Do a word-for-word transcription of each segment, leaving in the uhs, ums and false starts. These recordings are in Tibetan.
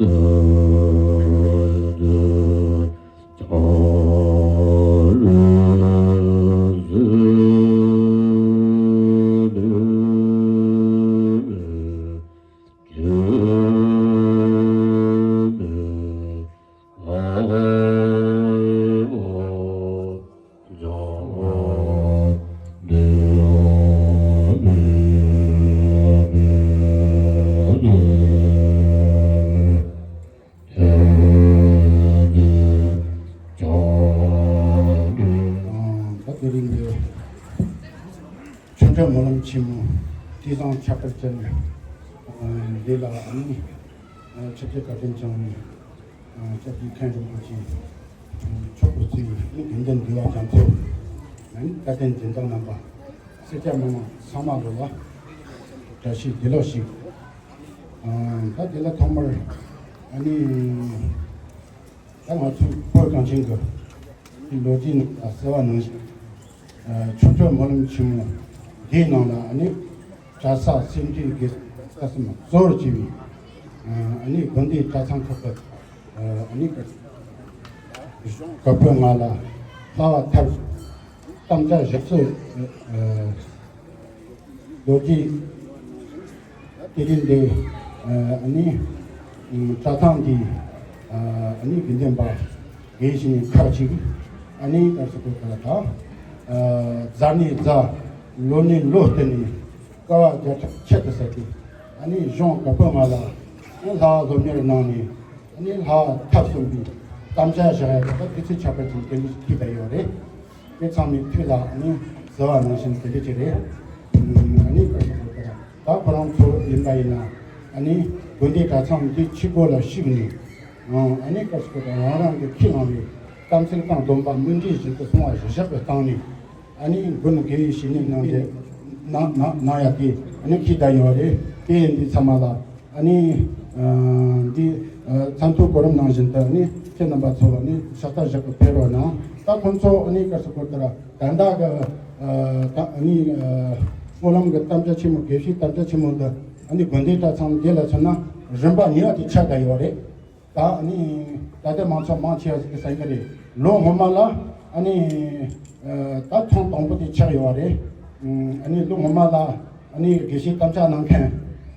ད་དེ་རིང་གི་ཆོས་འབྲེལ་སྨོན་ལམ་ཆེན་མོ་དེ་དང་ཁྱད་པར་ཅན་འདི་ལ་ནི་ཆབ་སྲིད་བཀའ་དྲིན་བསྐྱངས་ནས། སྐྱབས་རྗེ་མཁན་རིན་པོ་ཆེ་མཆོག་གི་གཙོས་ནི་དགེ་འདུན་འདུས་པ་རྒྱ་མཚོ་ནི་བཀའ་བསྟན་སྦྱིན་བདག་རྣམ་པ་སེར་སྐྱ་མི་མང་ཚང་མ་ལོ་ལ་བཀྲ་ཤིས་བདེ་ལེགས་ཞུ། ད་དེ་ལ་ཐོག་མར་ཨ་ནི་ད་ང་ཚོའི་བོད་གངས་ཅན་གྱི་ལོ་རྒྱུས་ནང་ལ་གསལ་བ་ནང་བཞིན། ཆོས་འབྲེལ་སྨོན་ལམ་ཆེན་མོ་འདིའི་ནང་ལ་ཨ་ནི་གྲྭ་ས་སེ་འབྲས་དགེ་ས་གསུམ་གཙོ་བོར་བྱས་པའི་ཨ་ནི་དགོན་སྡེ་གྲྭ་ཚང་ཁག་གི་ཨ་ནི་ག་བོད་ལྔ་ལ་ལྷ་བ་ཐར་དམ་བཅའ་བཞག་སྲོལ་ལོ་རྒྱུས། དེ་རིང་འདི་ཨ་ནི་གྲྭ་ཚང་འདི་ཨ་ནི་དགེ་འདུན་པ་དགེ་བཤེས་གཉེན་ཁག་ཅིག་ཨ་ནི་ག་རེ་ཟེར་དགོས་ཀ་ལ་ད་གཟའ་ནས་གཟའ་ལོ་ནས་ལོ་བསྟུན་ནས་དཀའ་བ་རྒྱ་ཁྱབ་ཆེད་དུ་བསགས་ཏེ་ཨ་ནི་གཞུང་བཀའ་པོད་ལྔ་ལ་ཨ་ནི་ལྷ་བ་སློབ་གཉེར་གནང་ནས་ཨ་ནི་ལྷ་བ་ཐར་གསུམ་པའི་དམ་བཅའ་བཞག་ཡ་ད་དུས་ཚོད་ཁྱད་པར་ཅན་དེ་འདྲ་ཞིག་ཐུག་བསྡད་ཡོད་རེད། དེ་ཚང་མའི་ཐུགས་ལ་ཨ་ནི་ཟེར་བ་ནང་བཞིན་དེ་འདྲ་ཅིག་རེད། ཨ་ནི་ག་རེ་ཟེར་དགོས་ཀ་ལ། ད་ཁོ་རང་ཚོ་ཡིན་པ་ཡིན་ན་ཨ་ནི་དགོན་སྡེ་གྲྭ་ཚང་འདི་ཕྱི་སྒོ་ལ་ཞུགས་ནས་ཨ་ནི་ག་རེ་ཟེར་དགོས་ཀ་རང་རང་གི་ཁས་བླངས་པའི་དམ་ཚིག་དང་སྡོམ་པ་སྨིན་གྲོལ་བཞིན་དུ་སྲུང་བ་གཞིར་བཞག་གི་སྟེང་ནས་ཨ་ནི་མགོན་དགེ་བའི་བཤེས་གཉེན་གནང་རྒྱུ་གནང་གནང་གནང་ཡ་དེ་ཨ་ནི་ཁས་བླངས་ཡོད་རེད། དེ་ཡིན་དུས་ཚང་མ་ལ་ཨ་ནི་འདི་ཚད་མཐོའི་གོ་རིམ་ནང་བཞིན་དུ་ཨ་ནི་ཁྱེད་རྣམ་པ་ཚོ་ལ་ནི་ཕྱག་རྟགས་བཞག་གི་ཕེབས་རོགས་གནང་། ད་ཁོང་ཚོ་ཨ་ནི་ག་རེ་ཟེར་དགོས་ཀ་ལ། ད་ལྟ་གི་ཨ་ནི་སྨོན་ལམ་གྱི་དམ་བཅའ་ཆེན་མོ་དགེ་བཤེས་དམ་བཅའ་ཆེན་མོ་འདི་ཨ་ནི་དགོན་སྡེ་གྲྭ་ཚང་འདི་ལ་མཚོན་ན་རིམ་པ་གཉིས་པ་དེ་ཆགས་བསྡད་ཡོད་རེད། ད་ཨ་ནི་ད་ལྟ་མང་ཚོགས་མང་ཆེ་བ་ཞིག་གིས་གསན་གྱི་རེད། ལོ་སྔོན་མ་ལ་ཨ་ནི་ད་ཐེངས་དང་པོ་དེ་ཆགས་ཡོད་རེད། ཨ་ནི་ལོ་སྔོན་མ་ལ་ཨ་ནི་དགེ་བཤེས་དམ་བཅའ་གནང་མཁན་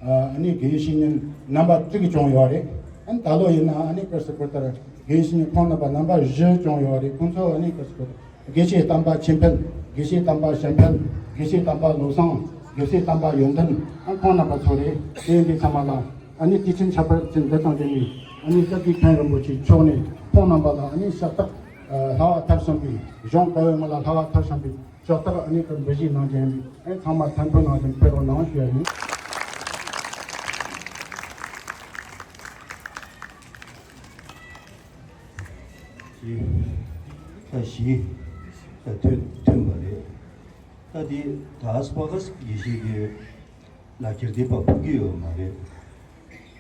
ཨ་ནི་དགེ་བའི་བཤེས་གཉེན་རྣམ་པ་དྲུག་བྱུང་ཡོད་རེད། ཨ་ནི་ད་ལོ་ཡིན་ན་ཨ་ནི་ག་རེ་ཟེར་དགོས་ཀ་ལ་དགེ་བའི་བཤེས་གཉེན་ཁོང་རྣམ་པ་རྣམ་པ་བཞི་བྱུང་ཡོད་རེད། ཁོང་ཚོ་ཨ་ནི་ག་རེ་ཟེར་དགོས་ཀ་ལ། དགེ་བཤེས་དམ་པ་ཆོས་འཕེལ། དགེ་བཤེས་དམ་པ་གཞན་ཕན། དགེ་བཤེས་དམ་པ་བློ་བཟང་། དགེ་བཤེས་དམ་པ་ཡོན་ཏན། ཨ་ཁོང་རྣམ་པ་ཚོ་རེད། དེ་ཡིན་དུས་ཚང་མ་ལ་ཨ་ནི་དུས་ཆེན་ཁྱད་པར་ཅན་འདི་དང་འབྲེལ་ནས་ཨ་ནི་སྐྱབས་རྗེ་མཁན་རིན་པོ་ཆེ་མཆོག་ནས་ཁོང་རྣམ་པ་ལ་ཨ་ནི་ཕྱག་རྟགས་ལྷ་བ་ཐར་བྱུང་བའི་གཞུང་བཀའ་པོད་ལྔ་ལ་ལྷ་བ་ཐར་བྱུང་བའི་ཕྱག་རྟགས་ཨ་ནི་གི་འབུལ་བཞེས་གནང་རྒྱུ་ཡིན་པས་ཨ་ནི་ཚང་མ་ཐད་འཕོད་ནང་བཞིན་ཕེབས་རོགས་གནང་ཞུ་ཡ་ཡིན། ཞེས་ད་གཞི་ད་ཐོན་ཐོན་པ་རེད། ད་དེ་ད་སྤ་ག་ཡེ་ཤེས་ཀྱི་ལག་ཁྱེར་དེ་ཕར་ཕུལ་གྱི་ཡོད་མ་རེད།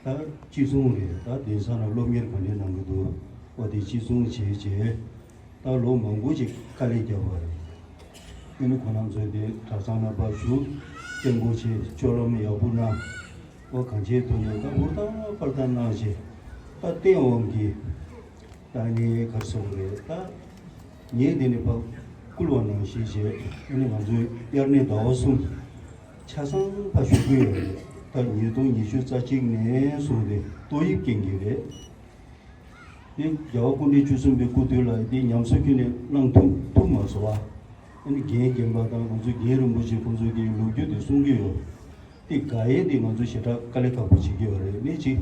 ད་ཅི་གསུང་རེད། ད་དེང་སང་ལ་སློབ་གཉེར་ག་འདྲས་གནང་གི་འདུག་འོ་དེ་ཅི་གསུང་བྱས་བྱས་ད་ལོ་མང་པོ་ཅིག་དཀའ་ལས་བརྒྱབ་པ་རེད། ཨ་ནི་ཁོ་རང་ཚོས་དེ་གྲྭ་ཚང་ལ་ཕར་ཞུགས། སྐྱབས་མགོན་ཆེ་སྤྱོད་ལམ་ཡག་པོ་གནང་། ཨོ་གང་ཆེ་དོན་ཡོད་ད་ཧུར་ཐག་པར་ཐག་གནང་བྱས་ད་སྟེས་དབང་གིས་ད་ནི་གར་སོང་རེད། ད་ངས་འདི་ནས་ཕར་བསྐུལ་བ་ནང་བཞིན་བྱས་ཨ་ནི་ང་ཚོའི་དབྱར་གནས་ཟླ་བ་གསུམ་ཆ་ཚང་ཕར་ཞུགས་ཀྱི་ཡོད་རེད། ད་ཉིས་སྟོང་ཉི་ཤུ་རྩ་གཅིག་ནས་བཟུང་སྟེ་ཏོག་དབྱིབས་རྐྱེན་གྱིས་རེད། དེ་རྒྱལ་བ་སྐུ་ཕྲེང་བཅུ་གསུམ་པའི་སྐུ་དུས་ལ་དེ་ཉམས་གསོ་ཁྱོན་ནས་གནང་ཐུབ་ཐུབ་མ་སོང་བ། ཨ་ནི་རྒན་རྒན་པ་དང་ང་ཚོའི་རྒན་རིན་པོ་ཆེ་ཁོང་ཚོས་ཀྱི་ལོ་རྒྱུས་དེ་གསུང་གི་ཡོད། དེ་དགའ་ཡས་དེ་ང་ཚོ་ཞེ་དྲག་དཀའ་ལས་ཁག་པོ་བྱེད་ཀྱི་ཡོད་རེད། ནི་གཅིག་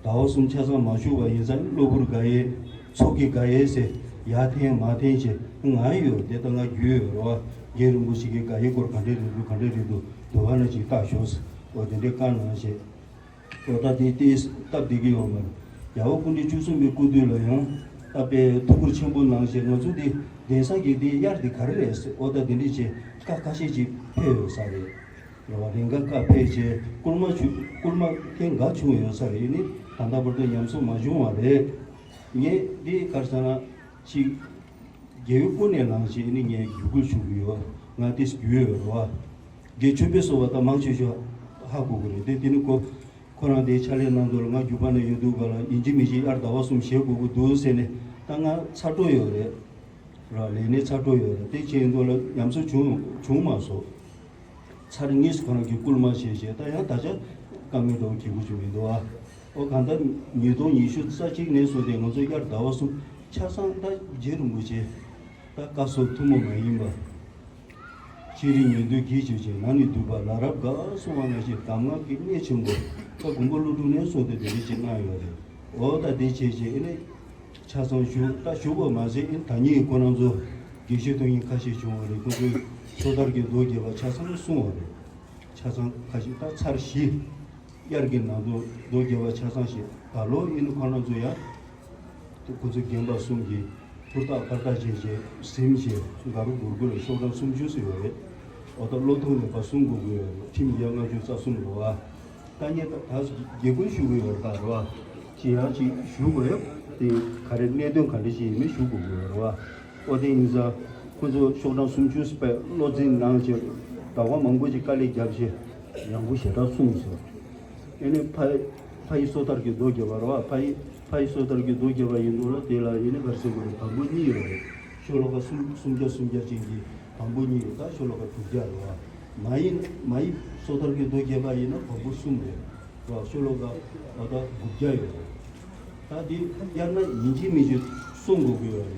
ཟླ་བ་གསུམ་ཆ་ཚང་མ་བཞུགས་པ་ཡིན་ཙང་གློ་བུར་དགའ་ཡས་ཚོགས་ཀྱི་དགའ་ཡས་ཟེར་ཡར་འཐེན་མར་འཐེན་བྱས་ང་ཡོད་དེ་ད་ང་རྒྱུས་ཡོད་རེད་བ། རྒན་རིན་པོ་ཆེ་གི་དགའ་ཡས་སྐོར་ག་འདྲས་རེད་འདུག་ག་འདྲས་རེད་འདུག་འདུག་བ་ན་ཅིག་བལྟ་ཤོག་ཟེར་འོ་དེ་འདྲས་བཀའ་གནང་བྱས། ལོ་ད་དེ་དེ་སྟབས་བདེ་གི་ཡོད་མ་རེད། རྒྱལ་བ་སྐུ་ཕྲེང་བཅུ་གསུམ་པའི་སྐུ་དུས་ལ་ཡང་ད་དཔེ་ཐུགས་ཁུར་ཆེན་པོ་གནང་བྱས་ང་ཚོ་དེ་གདན་ས་གི་དེ་དབྱར་དེ་ག་རེ་རེད་ཟེར་ཨོ་ད་དེ་འདྲས་བྱས་བཀའ་ཁ་ཤས་ཅིག་ཕེབས་ཡོད་ས་རེད། རེད་བ། རེ་འགའ་བཀའ་ཕེབས་བྱས་བསྐུལ་མ་བྱུང་བསྐུལ་མ་ཐེངས་འགའ་བྱུང་ཡོད་ས་རེད། ནི་ད་ལྟ་བར་དུ་ཉམས་གསོ་མ་བྱུང་བ་རེད། ངས་འདི་ག་རེ་ཟེར་ན་ཅིག་རྒྱལ་བའི་སྐུ་ནས་ལངས་བྱས་ནི་ངས་བརྒྱུད་སྐུལ་ཞུ་གི་ཡོད། ང་དེ་བརྒྱུད་ཡོད་རེད་བ། དགེ་ཆོས་པའི་སོ་བ་དང་མང་ཆེ་ཤོས་ཧ་གོ་གི་རེད་དེ་དེ་ནི་ཁོ། ཁོ་རང་དེའི་ཕྱག་ལས་གནང་དུས་ལ་ང་རྒྱུག་པ་ནས་ཡོད་དུས་ག་ལ་ཡིན་གཅིག་མིན་གཅིག་དབྱར་ཟླ་བ་གསུམ་བཞེས་དགོས་ཀྱི་འདུག་ཟེར་ནས། ད་ང་ཚར་འགྲོ་ཡོད་རེད། ར་ལས་གནས་ཚར་འགྲོ་ཡོད་རེད། དེ་བྱས་དུས་ལ་ཉམས་གསོ་བྱུང་བྱུང་མ་སོང་། ཚར་གཉིས་སུ་ཁོ་རང་གིས་སྐུལ་མ་བྱས་བྱས། ད་ཡང་ད་ཆ་བཀའ་མོལ་འདྲ་བོ་གལ་པོ་ཅིག་མི་འདུག་ཨ། ཨོ་གང་ལྟར་ཉིས་སྟོང་ཉི་ཤུ་རྩ་གཅིག་ནས་བཟུང་སྟེ་ང་ཚོ་དབྱར་ཟླ་བ་གསུམ་ཆ་ཚང་ད་རྗེ་རིན་པོ་ཆེ་ད་བཀའ་སྲོལ་ཐུན་མོང་མ་ཡིན་པ། ཕྱི་རིག་ཉན་ཐོས་དགེ་བཅུ་ཅན། ནང་ནི་འདུས་པ་ལ་རབ་དགའ། གསུངས་པ་ནང་བཞིན་གདམས་ངག་གི་གནད་ཆེན་པོ། ད་མགོན་པོ་ཀླུ་སྒྲུབ་ནས་བཟུང་སྟེ་དེ་འདྲ་ཅིག་གནང་ཡོད་རེད། འོ་ད་དེ་བྱས་བྱས་ཨེ་ནི་ཆ་ཚང་བཞུགས། ད་བཞུགས་པ་མ་ཟད་ཨེ་ནི་ད་ཉིད་ཁོ་རང་ཚོ་དགེ་བཤེས་ཐོན་མཁན་ཁ་ཤས་བྱུང་བ་རེད། ཁོ་ཚོའི་སོ་ཐར་གྱི་མདོ་རྒྱས་པ་ཆ་ཚང་གསུངས་པ་རེད། ཆ་ཚང་ཁ་ཤས་ད་ཚར་བཞི། དབྱར་གྱི་ནང་དུ་མདོ་རྒྱས་པ་ཆ་ཚང་ཞིག་ད་ལོ་ཨེ་ནི་ཁོ་རང་ཚོ་ཡང་། དེ་ཁོ་ཚོས་རྒན་པ་གསུམ་གྱིས་ཧུར་ཐག་ཕར་ཐག་བྱས་བྱས་ཟིན་བྱས་དགའ་རབ་གུར་གུར་ཤོག་གྲངས་སུམ་ཅུ་ཟེར་བ་རེད། འོ་ད་བློ་ཐུག་ནས་ཕར་གསུང་དགོས་ཀྱི་ཡོད་རེད། ཁྲིམས་བརྒྱ་ལྔ་བཅུ་རྩ་གསུམ་རེད་བ། ད་ངས་ད་ད་དགེ་སྐུལ་ཞུ་གི་ཡོད་རེད་ད་རེད་བ། ཅི་ཡང་ཅིག་ཞུ་དགོས་ཡོད་དེ་ག་རེ་གནད་དོན་ག་འདྲ་ཞིག་ཡིན་མིན་ཞུ་དགོས་ཀྱི་ཡོད་རེད་བ། འོ་དེ་ཡིན་ཙང་ཁོ་ཚོ་ཤོག་གྲངས་སུམ་ཅུ་པའི་བློ་འཛིན་གནང་བྱས་ཟླ་བ་མང་པོ་ཅིག་དཀའ་ལས་བརྒྱབ་བྱས་ཡག་པོ་ཞེ་དྲག་གསུངས་སོང་། ཨེ་ནི་ཕ་ཕ་ཡི་སོ་ཐར་གྱི་མདོ་རྒྱས་པ་རེད་བ། ཕ་ཡི་ཕ་ཡི་སོ་ཐར་གྱི་མདོ་རྒྱས་པ་ཡིན་འདུག་ལ། དེ་ལ་ཨེ་ནི་ག་རེ་ཟེར་དགོས་རེད། བམ་པོ་གཉིས་ཡོད་རེད། ཤོ་ལོ་ཀ་གསུམ་གསུམ་བརྒྱ་གསུམ་བརྒྱ་ཅན་གྱི་བམ་པོ་གཉིས་ཡོད། ད་ཤོ་ལོ་ཀ་དྲུག་བརྒྱ་རེད་བ། མ་ཡི་མ་ཡི་སོ་ཐར་གྱི་མདོ་རྒྱས་པ་ཡིན་ན་བམ་པོ་གསུམ་རེད་བ། ཤོ་ལོ་ཀ་ཨ་ད་དགུ་བརྒྱ་ཡོད་རེད། ད་འདི་དབྱར་གནང་ཡིན་གཅིག་མིན་གཅིག་གསུང་དགོས་ཀྱི་ཡོད་རེད་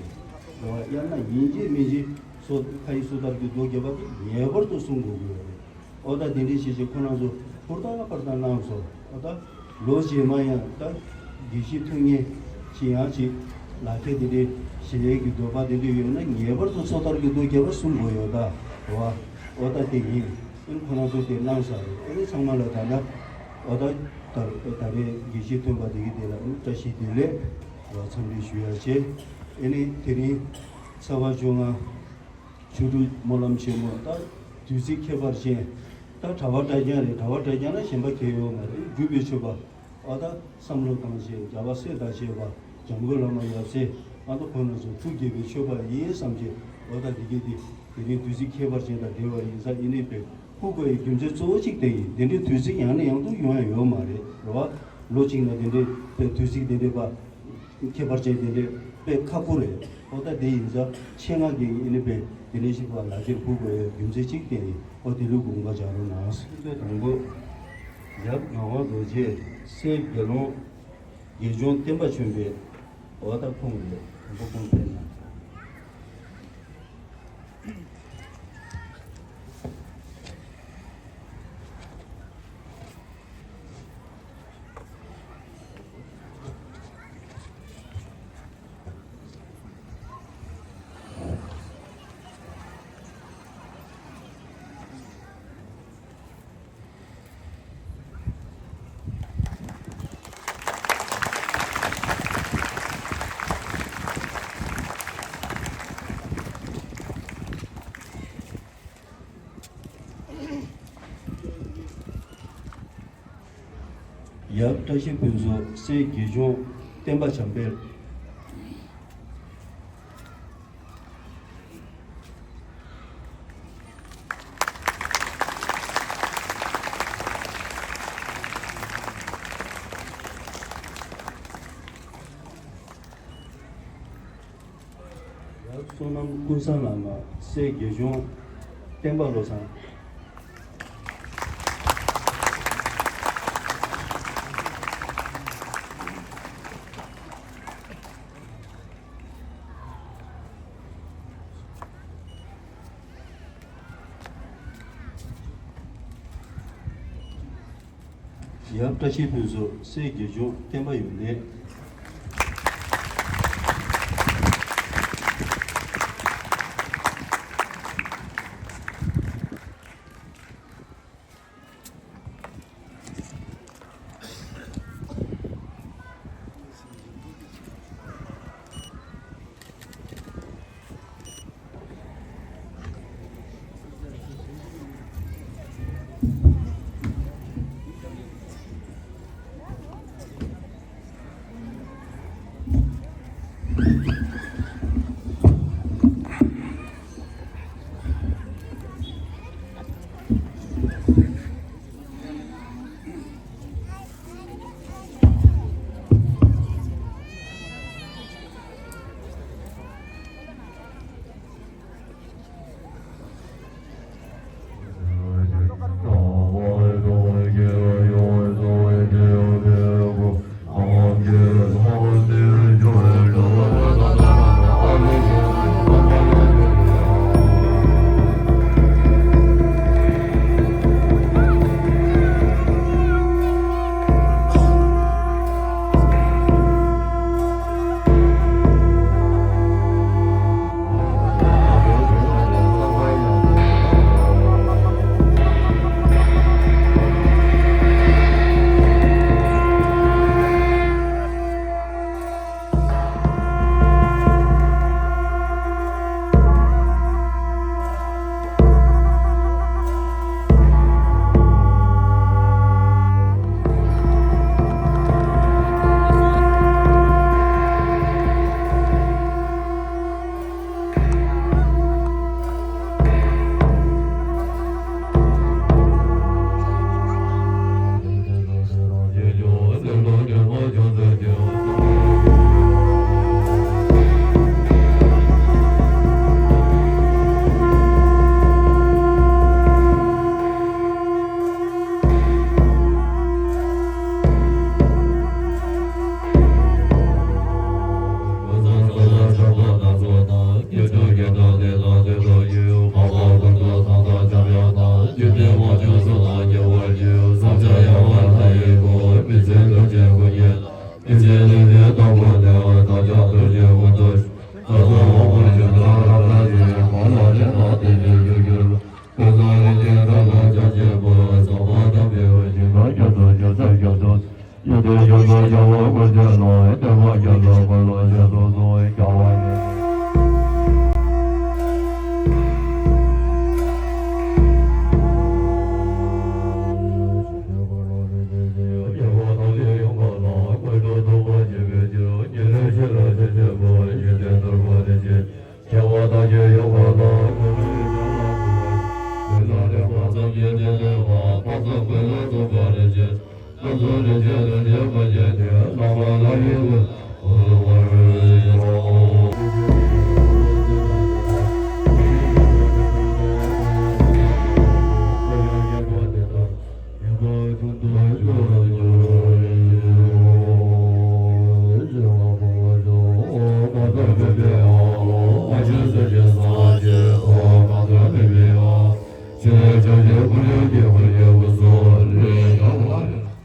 བ། དབྱར་གནང་ཡིན་གཅིག་མིན་གཅིག་སོ་ཕ་ཡི་སོ་ཐར་གྱི་མདོ་རྒྱས་པ་འདི་ངེས་པར་དུ་གསུང་དགོས་ཀྱི་ཡོད་རེད། ཨོ་ད་དེ་འདྲའི་བྱས་བྱས་ཁོ་རང་ཚོ་ཧུར་ཐག་ཧུར་ཐག་གནང་སོང་། ཨོ་ད་ལོ་རྗེས་མ་ཡང་ད་དགེ་བཤེས་ཐོན་མཁན་ཅིག་ཡང་ཅིག་ལག་ཁྱེར་དེ་འདྲའི་བཞེས་ཡས་ཀྱི་འདོད་པ་དེ་འདྲ་ཡོད་ན་ངེས་པར་དུ་སོ་ཐར་གྱི་མདོ་རྒྱས་པ་གསུང་དགོས་ཡོད་ད་རེད་བ། ཨོ་ད་དེ་ཡིན། ཨེ་ཁོ་རང་ཚོ་དེ་གནང་ས་རེད། ཨེ་ཚང་མ་ལ་ད་ལྟ་ཨོ་ད་ད་ད་རེས་དགེ་བཤེས་ཐོན་པ་དེ་གི་དེ་ལ་ཨེ་བཀྲ་ཤིས་བདེ་ལེགས་འཚམས་འདྲི་ཞུ་ཡ་བྱས། ཨེ་ནི་དེ་རིང་ཚེས་པ་བཅོ་ལྔ། ཆོ་འཕྲུལ་སྨོན་ལམ་ཆེན་མོ་ད་དུས་ཚིགས་ཁྱད་པར་ཅན། ད་གྲྭ་པ་གྲྭ་རྐྱང་རེད། གྲྭ་པ་གྲྭ་རྐྱང་ལ་གཞན་པ་གལ་ཡོད་མ་རེད། སྒྲུབ་པའི་མཆོད་པ་ཨ་ད་བསམ་བློ་བཏང་བྱས་རྒྱལ་བ་སྲས་དང་བཅས་པ་འཇམ་མགོན་བླ་མ་ཡབ་སྲས་ཨ་ད་ཁོང་རྣམ་ཚོ་ཐུགས་དགྱེས་པའི་མཆོད་པ་ཡིན་བསམ་བྱས། ཨ་ད་འདི་གའི་འདི་དེ་རིང་དུས་ཚིགས་ཁྱད་པར་ཅན་དང་འབྲེལ་བ་ཡིན་ཙང་ཨེ་ནི་དཔེ་ཕུལ་དགོས་ཡའི་རྒྱུ་མཚན་གཙོ་བོ་གཅིག་དེ་ཡིན། དེ་འདྲའི་དུས་ཚིགས་ཡང་ནས་ཡང་དུ་ཡོང་ཡ་ཡོད་མ་རེད་རེད་བ། ལོ་གཅིག་ན་དེ་འདྲའི་དཔེ་དུས་ཚིགས་དེ་འདྲའི་པ། ཁྱད་པར་ཅན་དེ་འདྲའི་དཔེ་ཁག་པོ་རེད། ཨོ་ད་དེ་ཡིན་ཙང་ཆེད་མངགས་ཀྱི་ཨེ་ནི་དཔེ་དེ་འདྲའི་ཞིག་ལ་ལག་ཁྱེར་ཕུལ་དགོས་ཡའི་རྒྱུ་མཚན་གཅིག་དེ་ཡིན། ཨོ་དེ་ལུགས་དགོངས་པ་འཇགས་རོགས་གནང་། དང་པོ། ཡབ་ངག་དབང་རྡོ་རྗེ་སྲས་དགེ་སློང་དགེ་སྦྱོང་བསྟན་པ་ཆེན་པོའི་ཨོ་ད་ཁོང་རེད། དང་པོ་ཁོང་ཕེབས་གནང་། ཡབ་བཀྲ་ཤིས་ཕུན་ཚོགས་སྲས་དགེ་སྦྱོང་བསྟན་པ་བྱམས་དཔལ། ཡབ་བསོད་ནམས་ཀུན་བཟང་བླ་མ་སྲས་དགེ་སྦྱོང་བསྟན་པ་བློ་བཟང་། ཡབ་བཀྲ་ཤིས་ཕུན་ཚོགས་སྲས་དགེ་སྦྱོང་བསྟན་པ་ཡོན་ཏན།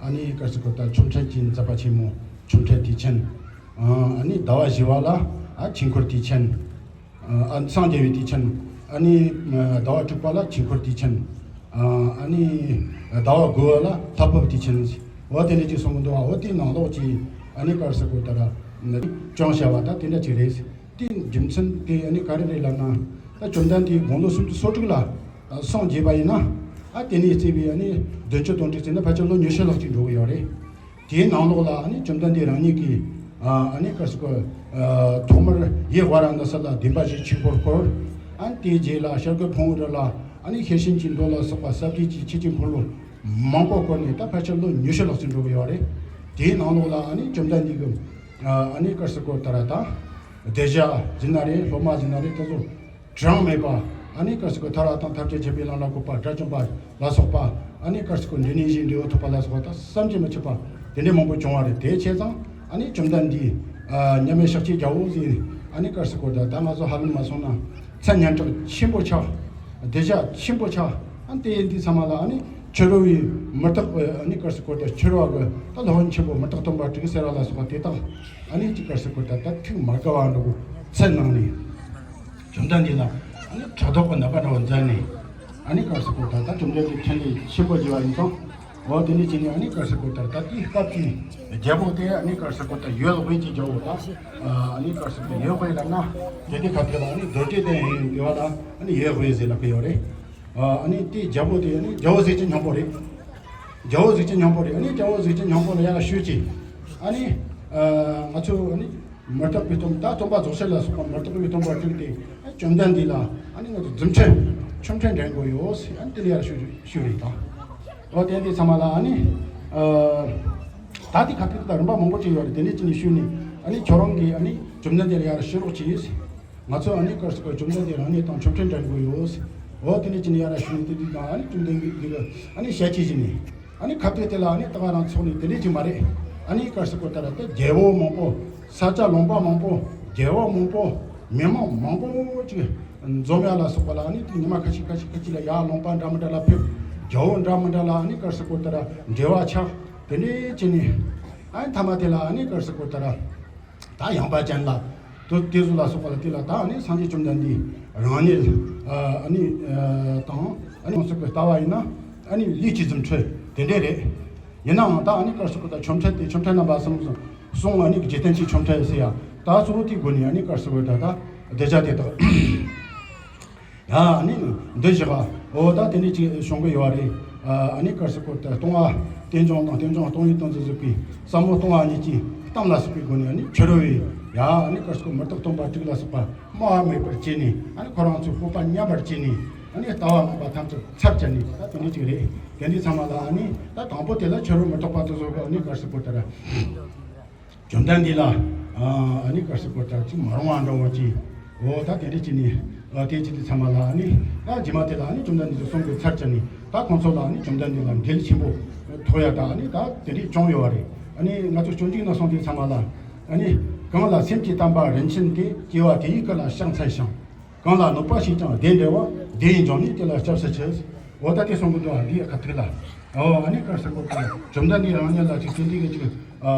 ཨ་ནི་སྐར་ཆ་སྐོར་ད་ཆོ་འཕྲུལ་གྱི་མཛད་པ་ཆེན་མོ་ཆོ་འཕྲུལ་དུས་ཆེན། ཨ་ནི་ཟླ་བ་བཞི་བ་ལ་ཨ་ཆོས་འཁོར་དུས་ཆེན། ཨ་སངས་རྒྱས་པའི་དུས་ཆེན། ཨ་ནི་ཟླ་བ་དྲུག་པ་ལ་ཆོས་འཁོར་དུས་ཆེན། ཨ་ནི་ཟླ་བ་དགུ་བ་ལ་ལྷ་བབས་དུས་ཆེན། འོ་དེ་འདྲ་ཅིག་གསུང་གི་འདུག་འོ་དེའི་ནང་ལོགས་ཀྱི་ཨ་ནི་སྐར་ཆ་སྐོར་ད་ར་ཅུང་ཞེ་བ་ད་དེ་འདྲ་ཅིག་རེད། དེའི་རྒྱུ་མཚན་དེ་ཨ་ནི་ག་རེ་རེད་ལབ་ན། ད་བཅོམ་ལྡན་འདས་དགུང་ལོ་སུམ་ཅུ་སོ་དྲུག་ལ་སངས་རྒྱས་པ་ཡིན་ན། ཨ་དེ་ནས་བརྩིས་པའི་ཨ་ནི་བདུན་ཅུ་དོན་དྲུག་བརྩིས་ན་ཕལ་ཆེར་ལོ་ཉི་ཤུ་ལྷག་ཅིག་འགྲོ་གི་ཡོད་རེད། དེའི་ནང་ལོགས་ལ་ཨ་ནི་བཅོམ་ལྡན་འདས་རང་ཉིད་ཀྱིས་ཨ་ནི་སྐར་ཆ་སྐོར་ཐོག་མར་ཡེ་ཝཱ་ར་ཎ་སི་ལ་བདེན་པ་བཞིའི་ཆོས་འཁོར་བསྐོར། ཨ་ནི་དེའི་རྗེས་ལ་བྱ་རྒོད་ཕུང་པོའི་རི་ལ་ཨ་ནི་ཤེར་ཕྱིན་གྱི་མདོ་ལ་སོགས་པ་ཟབ་རྒྱས་ཀྱི་ཆོས་ཀྱི་འཁོར་ལོ་མང་པོ་བསྐོར་ནས་ད་ཕལ་ཆེར་ལོ་ཉི་ཤུ་ལྷག་ཙམ་འགྲོ་གི་ཡོད་རེད། དེའི་ནང་ལོགས་ལ་ཨ་ནི་བཅོམ་ལྡན་འདས་ཀྱི་ཨ་ནི་སྐར་ཆ་སྐོར་ད་ར་ད་སྡེ་བཞི་ཡིན་ན་རེད། སློབ་མ་ཡིན་ན་རེད། དེ་ཚོ་གྲངས་མེད་པ། ཨ་ནི་སྐར་ཆ་སྐོར་ཐར་པ་དང་ཐམས་ཅད་མཁྱེན་པའི་ལམ་ལ་བཀོད་པ་དགྲ་བཅོམ་པ་ལ་སོགས་པ། ཨ་ནི་སྐར་ཆ་སྐོར་འབྲས་རྣམས་ཀྱི་འབྲས་བུ་ཐོབ་པ་ལ་སོགས་པ་ད་བསམ་གྱིས་མི་ཁྱབ་པ་དེ་འདྲའི་མང་པོ་བྱུང་བ་རེད། དེ་བྱས་ཙང་ཨ་ནི་བཅོམ་ལྡན་འདས་ཨ་མཉམ་མེད་ཤཱཀྱའི་རྒྱལ་པོ་ཟེར། ཨ་ནི་སྐར་ཆ་སྐོར་ད་ད་ང་ཚོ་ཧ་ལམ་མ་སོང་ན་མཚན་སྙན་གྲགས་ཆེན་པོ་ཆགས། སྡེ་བཞི་ཆེན་པོ་ཆགས། ཨ་དེ་ཡིན་དུས་ཚང་མ་ལ་ཨ་ནི་ཕྱི་རོལ་བའི་མུ་སྟེགས་པའི་ཨ་ནི་སྐར་ཆ་སྐོར་ད་ཕྱི་རོལ་བ་གི་ད་སློབ་དཔོན་ཆེན་པོ་མུ་སྟེགས་སྟོན་པ་དྲུག་ཟེར་བ་ལ་སོགས་པ་དེ་དག་ཨ་ནི་ཅིག་སྐར་ཆ་སྐོར་ད་ད་ཐུགས་མ་དགའ་བ་འདྲ་བོ་ཚལ་ནང་ནས། བཅོམ་ལྡན་འདས་ལ་ཨ་ནི་ཕྲག་དོག་གི་ནག་པ་འདྲ་བོ་མཛད་ནས། ཨ་ནི་སྐར་ཆ་སྐོར་ད་ད་བཅོམ་ལྡན་འདས་ཕྲིན་ལས་ཆེན་པོ་བགྱིས་པ་ཡིན་ཙང་། འོ་དེ་ནས་བྱས་ནས་ཨ་ནི་སྐར་ཆ་སྐོར་ད་ད་དེའི་སྐབས་ཀྱི་རྒྱལ་པོ་དེ་ཨ་ནི་སྐར་ཆ་སྐོར་ད་ཡོད་དབུས་ཀྱི་རྒྱལ་པོ་ད། ཨ་ནི་སྐར་ཆ་སྐོར་ཡོད་དབུས་ལབ་ན་དེ་དེ་ཁ་ཐུག་ལ་ཨ་ནི་རྡོ་རྗེ་གདན་ཡོད་པ་ལ་ཨ་ནི་ཡོད་དབུས་ཟེར་ལབ་ཀྱི་ཡོད་རེད། ཨ་ནི་དེའི་རྒྱལ་པོ་དེ་ཨ་ནི་རྒྱལ་པོ་གཟུགས་ཅན་སྙིང་པོ་རེད། རྒྱལ་པོ་གཟུགས་ཅན་སྙིང་པོ་རེད། ཨ་ནི་རྒྱལ་པོ་གཟུགས་ཅན་སྙིང་པོ་ལ་ཡར་ཞུས་ཀྱིས། ཨ་ནི་ཨ་ང་ཚོ་ཨ་ནི་མུ་སྟེགས་པའི་སྟོན་ད་སྟོན་པ་རྫོགས་ཆེན་ལ་སོགས་པ་མུ་སྟེགས་པའི་སྟོན་པ་དྲུག་དེ་ཨ་བཅོམ་ལྡན་འདས་ལ་ཨ་ནི་ང་ཚོ་རྫུ་འཕྲུལ་ཆོ་འཕྲུལ་འགྲན་དགོས་ཡོད་ཟེར་ཨ་ནི་དེ་ལ་ཡར་ཞུ་ཞུ་རེད་ད། འོ་དེ་འདི་ཚང་མ་ལ་ཨ་ནི་ཨ་ད་དེ་ཁ་ཐུག་ད་རིམ་པ་མང་པོ་ཅིག་ཡོད་རེད། དེ་ནས་ཅི་ནས་ཞུས་ནས་ཨ་ནི་ཁྱོད་རང་གིས་ཨ་ནི་བཅོམ་ལྡན་འདས་ལ་ཡར་ཞུ་རོགས་གྱིས། ང་ཚོ་ཨ་ནི་སྐར་ཆ་སྐོར་བཅོམ་ལྡན་འདས་རང་ཉིད་དང་ཆོ་འཕྲུལ་འགྲན་དགོས་ཡོད། འོ་དེ་ནས་ཅི་ནས་ཡར་ཞུས་ནས་དེ་དུས་དང་ཨ་ནི་བཅོམ་ལྡན་འདས་ཀྱིས་ཨ་ནི་ཞལ་གྱིས་བཞེས་ནས། ཨ་ནི་ཁ་ཐུག་དེ་ལ་ཨ་ནི་ད་ག་རང་ཚོགས་ནས་དེ་འདྲས་ཅིག་མ་རེད། ཨ་ནི་སྐར་ཆ་སྐོར་ད་ར་ད་རྒྱལ་པོ་མང་པོ། ས་སྐྱ་ལུང་པ་མང་པོ། རྒྱལ་བ་མང་པོ། མི་མང་མང་པོ་ཅིག་འཛོམས་ཡ་ལ་སོགས་པ་ལ་ཨ་ནི་དེ་ཉི་མ་ཁ་ཤས་ཁ་ཤས་ཁ་ཤས་ལ་ཡར་ལུང་པ་འདྲ་མི་འདྲ་ལ་ཕེབས། རྒྱལ་པོ་འདྲ་མི་འདྲ་ལ་ཨ་ནི་སྐར་ཆ་སྐོར་ད་ར་འབྲེལ་བ་ཆགས། དེ་འདྲས་བྱས་ནས་ཨ་ནི་མཐའ་མ་དེ་ལ་ཨ་ནི་སྐར་ཆ་སྐོར་ད་ར་ད་ཡངས་པ་ཅན་ལ། དེ་དེ་ཚོ་ལ་སོགས་པ་ལ་དེ་ལ་ད་ཨ་ནི་སངས་རྒྱས་བཅོམ་ལྡན་འདས་རང་ཉིད་ཨ་ནི་དང་ཨ་ནི་ཁོང་ཚོ་གི་ལྟ་བ་ཡིན་ན་ཨ་ནི་ལུས་ཀྱི་རྫུ་འཕྲུལ་དེ་འདྲས་རེད། ཡིན་ནའང་ད་ཨ་ནི་སྐར་ཆ་སྐོར་ད་ཆོ་འཕྲུལ་དེ་ཆོ་འཕྲུལ་རྣམ་པ་གསུམ་གསུམ་ཨ་ནི་འཇིག་རྟེན་གྱི་ཆོ་འཕྲུལ་ཟེར་ཡ་ད་གཙོ་བོ་དེའི་སྒོ་ནས་ཨ་ནི་སྐར་ཆ་སྐོར་ད་ད་སྡེ་ཆ་དེ་དག་ཡ་ཨ་ནི་འདི་བཞི་ག་འོ་ད་དེ་འདྲས་ཅིག་བྱུང་གི་ཡོད་རེད། ཨ་ནི་སྐར་ཆ་སྐོར་ད་ལྟུང་བ་རྟེན་འབྱུང་དང་རྟེན་འབྱུང་སྟོང་ཉིད་སྟོང་ཟད་བཟོད་པའི་ཟབ་མོ་ལྟུང་བ་ཉིད་ཀྱི་གཏམ་ལ་སོགས་པའི་སྒོ་ནས་ཨ་ནི་ཕྱི་རོལ་བའི་ཡ་ཨ་ནི་སྐར་ཆ་སྐོར་མུ་སྟེགས་སྟོན་པ་དྲུག་ལ་སོགས་པ་སྨྲ་བ་མེད་པར་བྱས་ནས་ཨ་ནི་ཁོ་རང་ཚོའི་སྤོབས་པ་ཉམས་པར་བྱས་ནས་ཨ་ནི་ལྟ་བ་ངན་པ་ཐམས་ཅད་ཚར་བཅད་ནས་ད་དེ་འདྲས་ཅིག་རེད། དེ་འདྲས་ཚང་མ་ལ་ཨ་ནི་ད་དང་པོ་དེ་ལ་ཕྱི་རོལ་མུ་སྟེགས་པ་དེ་ཚོ་གི་ཨ་ནི་སྐར་ཆ་སྐོར་ད་ར། བཅོམ་ལྡན་འདས་ལ་ཨ་ནི་སྐར་ཆ་སྐོར་ད་ཅིག་མ་རུང་བ་འདྲ་བོ་ཅིག་འོ་ད་དེ་འདྲས་ཅིག་ནི་ཨ་དེ་ཅིག་དེ་ཚང་མ་ལ་ཨ་ནི་ད་རྗེས་མ་དེ་ལ་ཨ་ནི་བཅོམ་ལྡན་འདས་ཀྱིས་གསུང་གི་ཚར་བཅད་ནས་ད་ཁོང་ཚོ་ལ་ཨ་ནི་བཅོམ་ལྡན་འདས་ལ་འབྲེལ་ཆེན་པོ་ཐོགས་ཡ་ད་ཨ་ནི་ད་དེ་འདྲས་བྱུང་ཡོད་པ་རེད། ཨ་ནི་ང་ཚོ་སྤྱོད་འཇུག་ན་གསུངས་དེ་ཚང་མ་ལ་ཨ་ནི་གང་ལ་སེམས་ཀྱི་བརྟན་པ་རིན་ཆེན་ཏེ། སྐྱེ་བ་དེ་ཡི་སྐུ་ལ་ཕྱག་འཚལ་ཞིང་། གང་ལ་གནོད་པ་བྱས་ཀྱང་བདེ་འབྲེལ་བ། བདེ་བའི་འབྱུང་གནས་དེ་ལ་སྐྱབས་སུ་མཆི། འོ་ད་དེ་གསུང་གི་འདུག་ཨ་འདིའི་ཁ་ཐུག་ལ། འོ་ཨ་ནི་སྐར་ཆ་སྐོར་ད་བཅོམ་ལྡན་འདས་རང་ཉིད་ལ་ཅིག་དེ་འདྲའི་གི་ཅིག་ཨ་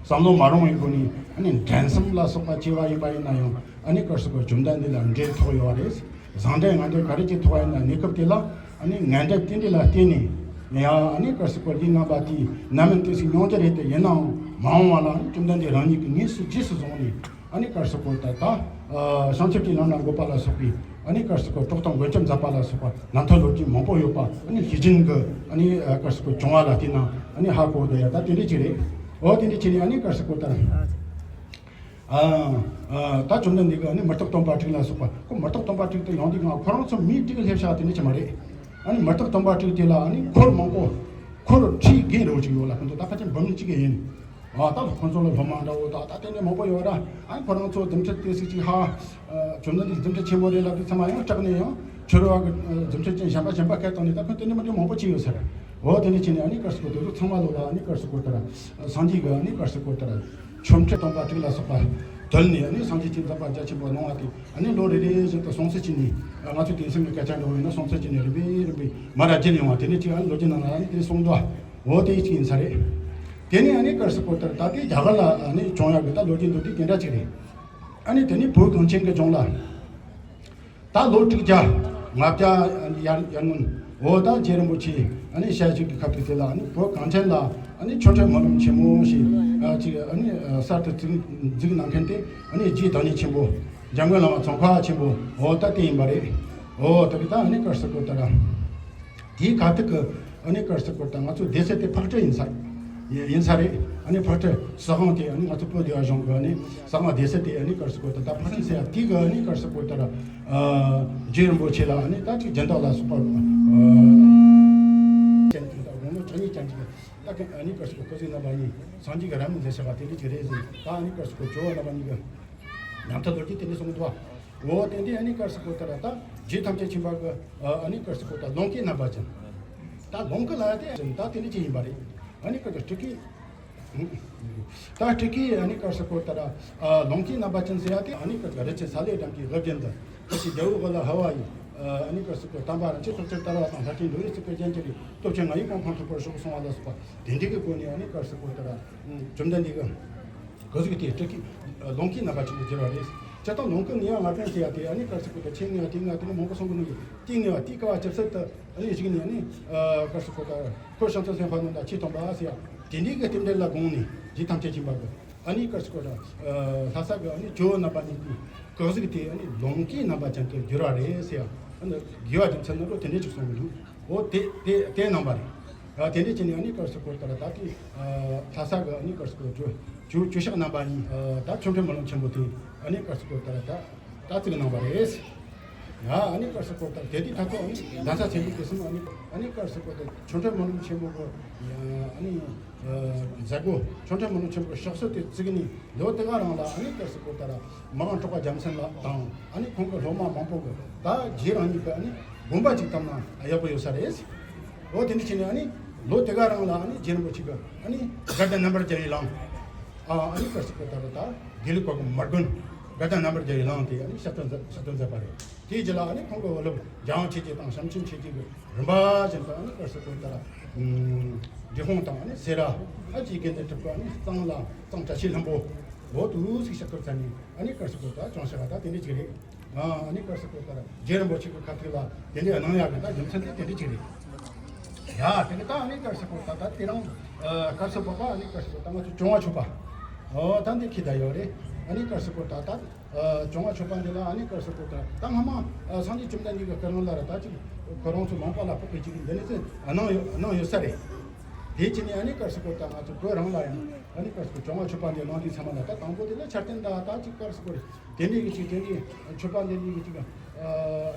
བསམ་བློ་མ་རུང་བའི་སྒོ་ནས་ཨ་ནི་འགྲན་སེམས་ལ་སོགས་པ་སྐྱེ་བ་ཡིན་པ་ཡིན་ན་ཡང་ཨ་ནི་སྐར་ཆ་སྐོར་བཅོམ་ལྡན་འདས་ལ་འབྲེལ་ཐོགས་ཡོད་པ་རེད། བཟང་འབྲེལ་ངན་འབྲེལ་ག་རེ་ཅིག་ཐོགས་པ་ཡིན་ན་གནས་སྐབས་དེ་ལ་ཨ་ནི་ངན་འབྲེལ་དེ་འདྲ་ལ་བརྟེན་ནས་ ཡང་ཨ་ནི་ག་རེ་ཟེར་དགོས་རེད། ལས་ངན་པ་དེའི་རྣམ་སྨིན་ཏོག་ཙམ་མྱོང་རྒྱུ་རེད་དེ། ཡིན་ནའང་མ་འོངས་པ་ལ་ཨ་ནི་བཅོམ་ལྡན་འདས་རང་ཉིད་ཀྱིས་དངོས་སུ་རྗེས་སུ་བཟུང་ནས་ཨ་ནི་ག་རེ་ཟེར་དགོས་རེད། ད་ཨ་བྱང་ཆུབ་ཀྱི་ལམ་ལ་འགོད་པ་ལ་སོགས་པའི་ཨ་ནི་ག་རེ་ཟེར་དགོས། གྲོགས་དང་མགོན་སྐྱབས་མཛད་པ་ལ་སོགས་པ་རྣམ་ཐར་ལོ་རྒྱུས་མང་པོ་ཡོད་པ། ཨ་ནི་ལྷས་བྱིན་གྱི་ཨ་ནི་ག་རེ་ཟེར་དགོས། བྱུང་བ་ལ་བལྟས་ན་ཨ་ནི་ཧ་གོ་དེ་ཡ། ད་དེ་འདྲ་ཅིག་རེད། འོ་དེ་འདྲ་བྱས་ནས་ཨ་ནི་ག་རེ་ཟེར་དགོས་རེད། ཨ་ཨ་ད་བཅོམ་ལྡན་འདས་ཀྱིས་ཨ་ནི་མི་རྟག་སྟོང་པ་དྲུག་ལ་སོགས་པ། ཁོ་མི་རྟག་སྟོང་པ་དྲུག་དེ་ཡོང་དུས་ང་ཁོ་རང་ཚོ་མིའི་དྲུག་སླེབས་བཞག་དེ་འདྲ་ཅིག་མ་རེད། ཨ་ནི་མི་རྟག་སྟོང་པ་དྲུག་དེ་ལ་ཨ་ནི་འཁོར་མང་པོ། འཁོར་ཁྲི་བརྒྱད་འདྲ་བོ་ཅིག་ཡོད་ལ། ཁོ་ཚོ་ད་ཕལ་ཆེར་འབུམ་གཅིག་གི་ཡིན། ཨ་ད་ཁོ་ཚོ་ལ་སློབ་མ་འདྲ་བོ་ད་ད་དེ་འདྲ་མང་པོ་ཡོད་ར། ཨ་ནི་ཁོ་རང་ཚོ་རྫུ་འཕྲུལ་དེ་ཟིག་ཅིག་ཧ། ཨ་བཅོམ་ལྡན་འདས་རྫུ་འཕྲུལ་ཆེན་པོ་རེད་ལབ་དུས་ཚང་མ་ཡང་སྐྲག་ནས། ཡང་ཕྱི་རོལ་བ་གི་རྫུ་འཕྲུལ་ཅན་གཞན་པ་གཞན་པ་སྐད་བཏང་ནས། ད་ཁོ་དེ་འདྲ་མི་འདྲ་མང་པོ་ཅིག་ཡོད་ས་རེད། འོ་དེ་འདྲ་བྱས་ནས་ཨ་ནི་ག་རེ་ཟེར་དགོས། དེ་ཚོ་ཚང་མ་ལོ་ལ་ཨ་ནི་ག་རེ་ཟེར་དགོས་ད་ར། སངས་རྒྱས་ཀྱི་ཨ་ནི་ག་རེ་ཟེར་དགོས་ད་ར། ཆོ་འཕྲུལ་སྟོང་པ་དྲུག་ལ་སོགས་པ་བཏོན་ནས། ཨ་ནི་སངས་རྒྱས་ཀྱི་མཛད་པ་རྒྱ་ཆེན་པོ་གནང་བ་དེ་ཨ་ནི་ལོ་རེ་རེ་བཞིན་དུ་སྲུང་བརྩི་བྱས་ནས། ང་ཚོ་དེང་སང་གི་སྐད་ཆ་འདྲ་བོ་ཡིན་ན་སྲུང་བརྩི་བྱས་ནས་རིམ་པས་རིམ་པས་མར་ར་བརྗེད་ནས་ཡོང་བ་དེ་འདྲ་ཅིག་ཨ་ནི་ལོ་རྒྱུས་ནང་ལ་ཨ་ནི་དེ་གསུངས་འདུག་འོ་དེ་ཅིག་ཡིན་ས་རེད། དེ་ནས་ཨ་ནི་ག་རེ་ཟེར་དགོས་ད་ར། ད་དེ་རྒྱ་གར་ལ་ཨ་ནི་བྱུང་ཡག་གི་ད་ལོ་རྒྱུས་འདུག་དེ་དེ་འདྲ་ཅིག་རེད། ཨ་ནི་དེ་ནས་བོད་གངས་ཅན་གྱི་ལྗོངས་ལ། ད་ལོ་དྲུག་བརྒྱ་ལྔ་བརྒྱ་ཡར་ཡར་སྔོན། འོ་ད་རྗེ་རིན་པོ་ཆེ་ཨ་ནི་ཞལ་བཞུགས་ཀྱི་ཁ་ཐུག་དེ་ལ་ཨ་ནི་བོད་གངས་ཅན་ལ་ཨ་ནི་ཆོ་འཕྲུལ་སྨོན་ལམ་ཆེན་མོ་ཞེས་ཨ་ཅིག་ཨ་ནི་གསར་དུ་བཙུགས་འཛུགས་གནང་མཁན་དེ་ཨ་ནི་རྗེ་བདག་ཉིད་ཆེན་པོ་འཇམ་མགོན་བླ་མ་ཙོང་ཁ་པ་ཆེན་པོ། འོ་ད་དེ་ཡིན་པ་རེད། འོ་ད་གི་ད་ཨ་ནི་ག་རེ་ཟེར་དགོས་ད་ར། དེའི་ཁ་ཐུག་གི་ཨ་ནི་ག་རེ་ཟེར་དགོས་ད་ར། ང་ཚོ་སྡེ་སྲིད་དེ་ཕག་གྲུ་ཡིན་ས་ཡིན་ས་རེད། ཨ་ནི་ཕག་གྲུ་ས་ཁང་དེ་ཨ་ནི་ང་ཚོ་བོད་སྡེ་བ་གཞུང་གི་ཨ་ནི་ས་ཁང་སྡེ་སྲིད་དེ་ཨ་ནི་ག་རེ་ཟེར་དགོས་ད་ར། ད་ཕག་གྲུ་ཟེར་ཡ་དེ་གི་ཨ་ནི་ག་རེ་ཟེར་དགོས་ད་ར། ཨ་རྗེ་རིན་པོ་ཆེ་ལ་ཨ་ནི་ད་ཅིག་སྦྱིན་བདག་ལ་སོགས་པ། ཨ་ཅན་དེ་དག་དགུང་ལོ་བཅུ་གཉིས་ཅན་ཅིག་ད་གི་ཨ་ནི་ག་རེ་ཟེར་དགོས། སྐུ་གཟུགས་རྣམ་པ་གཉིས་སངས་རྒྱས་ཀྱི་རབ་གནས་མཛད་བཞག་པ་དེ་འདྲ་ཅིག་རེད་ཟེར། ད་ཨ་ནི་ག་རེ་ཟེར་དགོས། ཇོ་བོ་རྣམ་པ་གཉིས་ཀྱི་རྣམ་ཐར་ལོ་རྒྱུས་དེ་འདྲ་གསུངས་འདུག་འོ་དེ་འདྲའི་ཨ་ནི་ག་རེ་ཟེར་དགོས་ད་ར། ད་རྗེ་ཐམས་ཅད་མཁྱེན་པ་གི་ཨ་ནི་ག་རེ་ཟེར་དགོས་ད་ལོངས་སྐུའི་རྣམ་པ་ཅན། ད་ལོངས་སྐུ་ལ་ཡ་དེ་ད་དེ་འདྲ་ཅིག་ཡིན་པ་རེད། ཨ་ནི་ག་རེ་སྤྲུལ་སྐུའི། ད་སྤྲུལ་སྐུའི་ཨ་ནི་ག་རེ་ཟེར་དགོས་ད་ར། ཨ་ལོངས་སྐུའི་རྣམ་པ་ཅན་ཟེར་ཡ་དེ་ཨ་ནི་ག་རེ་རི་ཆེན་ས་ལེ་སྒྲོལ་མ་གི་དབུ་རྒྱན་དུ། ཁ་ཆེ་རྒྱལ་པོའི་དབུ་ལ་ཕབ་པ་ཡི། ཨ་ནི་ག་རེ་ཟེར་དགོས། དམ་པ་རིན་ཆེན་ཐོབ་ཕྱིར་དར་བ་དང་། ལྷ་ཆེན་འགྲོ་བའི་སྲིད་པའི་རྒྱན་གྱི་རིགས། སྟོབས་ཆེན་ང་ཡི་དབང་ཕུང་ཁྲོ་བོར་ཤོག་གསུང་བ་ལ་སོགས་པ་དེ་འདྲའི་གི་སྒོ་ནས་ཨ་ནི་ག་རེ་ཟེར་དགོས་ད་ར། བཅོམ་ལྡན་འདས་ཀྱི་སྐུ་གཟུགས་དེ་སྤྲུལ་སྐུའི་ལོངས་སྐུའི་རྣམ་པ་ཅན་དུ་གྱུར་པ་རེད། སྤྱིར་བཏང་ལོངས་སྐུ་ངེས་པ་ལྔ་ལྡན་ཟེར་ཡ་དེ་ཨ་ནི་ག་རེ་ཟེར་དགོས་ད། ཆེས་ངེས་པ་དེ་ལྔ་དེ་ནི་མང་པོ་གསུང་གི་མི་འདུག་དེ་ངེས་པ་དེའི་སྐབས་ཇི་སྲིད་དུ་ཨ་ནི་བཞུགས་ནས་ཨ་ནི་ག་རེ་ཟེར་དགོས་ད། འཁོར་བྱང་སེམས་སེམས་དཔའ་རྣམས་དང་ཆོས་སྟོན་པ་ཟེར་ཡ་དེ་འདྲའི་གི་རྟེན་འབྲེལ་ལ་དགོངས་ནས་རྗེ་ཐམས་ཅད་མཁྱེན་པ་གི་ཨ་ནི་ག་རེ་ཟེར་དགོས་ད། ལྷ་ས་གི་ཨ་ནི་ཇོ་བོ་རྣམ་པ་གཉིས་ཀྱི་སྐུ་གཟུགས་དེ་ཨ་ནི་ལོངས་སྐུའི་རྣམ་པ་ཅན་དུ་གྱུར་པ་རེད་ཟེར་ཡ། ཨ་ནི་དགེ་བ་རྒྱུ་མཚན་ནི་ལོ་དེ་འདྲའི་ཅིག་གསུངས་གི་འདུག་འོ་དེ་དེ་དེ་རྣམ་པ་རེད། ཨ་དེ་འདྲ་བྱས་ནས་ཨ་ནི་ག་རེ་ཟེར་དགོས་ད་ར། ད་ལྟའི་ཨ་ལྷ་ས་གི་ཨ་ནི་ག་རེ་ཟེར་དགོས། ཇོ་ཇོ་ཇོ་ཤཱཀ་རྣམ་པ་གཉིས་ཨ་ད་ཆོ་འཕྲུལ་སྨོན་ལམ་ཆེན་པོ་དེ་ཨ་ནི་ག་རེ་ཟེར་དགོས་ད་ར། ད་ད་བཙུགས་གནང་བ་རེད། ཡ་ཨ་ནི་ག་རེ་ཟེར་དགོས་ད་ར། དེ་དུས་ད་ཚོ་ཨ་ནི་གདན་ས་ཆེན་པོ་དེ་གསུམ་ཨ་ནི་ཨ་ནི་ག་རེ་ཟེར་དགོས་ད་ར། ཆོ་འཕྲུལ་སྨོན་ལམ་ཆེན་པོ་གི་ཨ་ནི་ཨ་མཛད་སྒོ། ཆོ་འཕྲུལ་སྨོན་ལམ་ཆེན་པོ་གི་ཕྱག་སྲོལ་དེ་བཙུགས་ནས་ལོ་དེ་ག་རང་ལ་ཨ་ནི་ག་རེ་ཟེར་དགོས་ད་ར། མ་འོངས་འབྲོག་པ་རྒྱལ་མཚན་ལགས་དང་ཨ་ནི་ཁོང་གི་སློབ་མ་མང་པོ་གི་ད་རྗེ་རང་ཉིད་ཀྱི་ཨ་ནི་དགོངས་པ་ཅིག་བཏབ་ན་ཡག་པོ་ཡོད་ས་རེད། འོ་དེ་འདྲ་བྱས་ནས་ཨ་ནི་ལོ་དེ་ག་རང་ལ་ཨ་ནི་རྗེ་རིན་པོ་ཆེ་གི་ཨ་ནི་དགའ་ལྡན་རྣམ་པར་རྒྱལ་བའི་ལམ། ཨ་ཨ་ནི་ག་རེ་ཟེར་དགོས་ད་ར། ད་དགེ་ལུགས་པ་གི་མ་དགོན་དགའ་ལྡན་རྣམ་པར་རྒྱལ་བའི་ལམ་དེ་ཨ་ནི་ཕྱག་སྟོན་མཛད་ཕྱག་སྟོན་མཛད་པ་རེད། དེའི་རྗེས་ལ་ཨ་ནི་ཁོང་གི་འོག་སློབ་འཇམ་དབྱངས་ཆོས་རྗེ་དང་བྱམས་ཆེན་ཆོས་རྗེ་གི་རིམ་པ་བཞིན་དུ་ཨ་ནི་ག་རེ་ཟེར་དགོས་ད་ར། འབྲི་གུང་དང་ཨ་ནི་སེ་ར། ཨ་ཅེ་དགེ་འདུན་གྲུབ་ཀྱི་ཨ་ནི་གཙང་ལ་གཙང་བཀྲ་ཤིས་ལྷུན་པོ། འོ་དུ་ཟིག་ཕྱག་སྐོར་མཛད་ནས་ཨ་ནི་ག་རེ་ཟེར་དགོས་ད་བྱང་ཤར་བ་ད་དེ་འདྲ་ཅིག་རེད། ཨ་ཨ་ནི་ག་རེ་ཟེར་དགོས་ད་ར། རྗེ་རིན་པོ་ཆེ་གི་ཁ་ཐུག་ལ་དེ་འདྲ་གནང་ཡག་གི་ད་རྒྱུ་མཚན་དེ་དེ་འདྲ་ཅིག་རེད། ཡ་དེ་གི་ད་ཨ་ནི་ག་རེ་ཟེར་དགོས་ད་ད་དེ་རིང་ཨ་ག་རེ་ཟེར་དགོས་པ་ཨ་ནི་ག་རེ་ཟེར་དགོས་ད་ང་ཚོ་བྱུང་བ་ཆོས་པ། ཨོ་ད་འདི་ཁྱི་ད་ཡོད་རེད། ཨ་ནི་ག་རེ་ཟེར་དགོས་ད་ད། ཨ་བྱུང་བ་ཆོས་པ་འདི་ལ་ཨ་ནི་ག་རེ་ཟེར་དགོས་ད་ད་སྔ་མ་ཨ་སངས་རྒྱས་བཅོམ་ལྡན་འདས་ཀྱི་སྐུ་རིང་ལ་ར་ད་ཅིག་ཁོ་རང་ཚོ་ལུང་པ་ལ་ཕོག་གི་ཅིག་འདི་ནི་ཚེ་གནང་ཡོད་གནང་ཡོད་ས་རེད། དེ་ཅི་ནས་ཨ་ནི་ག་རེ་ཟེར་དགོས་ད་ང་ཚོ་བོད་རང་ལ་ཡང་ཨ་ནི་ག་རེ་ཟེར་དགོས་བྱུང་བ་ཆོས་པ་འདི་གནང་དུས་ཚང་མ་ལ་ད་དང་པོ་དེ་ལ་ཆར་ཟླ་ད་ད་ཅིག་ག་རེ་ཟེར་དགོས་རེད། དེ་འདྲའི་གི་ཅིག་དེ་འདྲའི་ཆོས་པ་འདི་འདྲའི་གི་ཅིག་ཨ་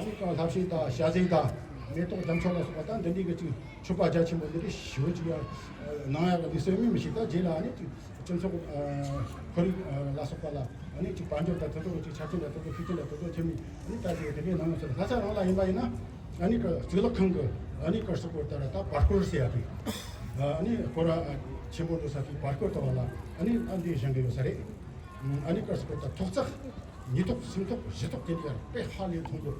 ནི་གང་ལྷ་བཤད་དང་ཞལ་གཟིགས་དང་མེ་ཏོག་རྒྱ་མཚོ་ལ་སོགས་པ་ད་འདི་འདྲའི་གི་ཅིག་ཆོས་པ་རྒྱ་ཆེན་པོ་འདི་འདྲའི་ཞུ་ཅིག་ཡང་གནང་ཡག་གི་ལུགས་སྲོལ་མི་མི་ཤེས། ད་རྗེས་ལ་ཨ་ནི་ཅིག་སྤྱི་ཚོགས་ཁོར་ཡུག་ལ་སོགས་པ་ལ་ཨ་ནི་ཅིག་དཔལ་འབྱོར་དང་དེ་ཚོ་ཅིག་ཆ་རྐྱེན་དང་དེ་ཚོ་ཤུགས་རྐྱེན་དང་དེ་ཚོ་ཐེབས་ནས་ཨ་ནི་ད་ཅིག་དེ་འདྲའི་གནང་ཡོད་ཟེར། ལྷ་ས་རང་ལ་ཡིན་པ་ཡིན་ན་ཨ་ནི་གི་གཙུག་ལག་ཁང་གི་ཨ་ནི་ག་རེ་ཟེར་དགོས་ད་ར་ད་བར་སྐོར་ཟེར་ཡ་དེ་ཨ་ནི་སྐོར་ར་ཆེན་པོ་འགྲོ་ས་དེ་བར་སྐོར་དུ་བ་ལ་ཨ་ནི་ཨ་འདི་བཞེངས་གི་ཡོད་ས་རེད། ཨ་ནི་ག་རེ་ཟེར་དགོས་ད་ཐོག་བརྩེགས། ཉིས་ཐོག་སུམ་ཐོག་བཞི་ཐོག་དེ་འདྲ་ཡར་དཔེ་ཧ་ལས་མཐོང་རྒྱུ།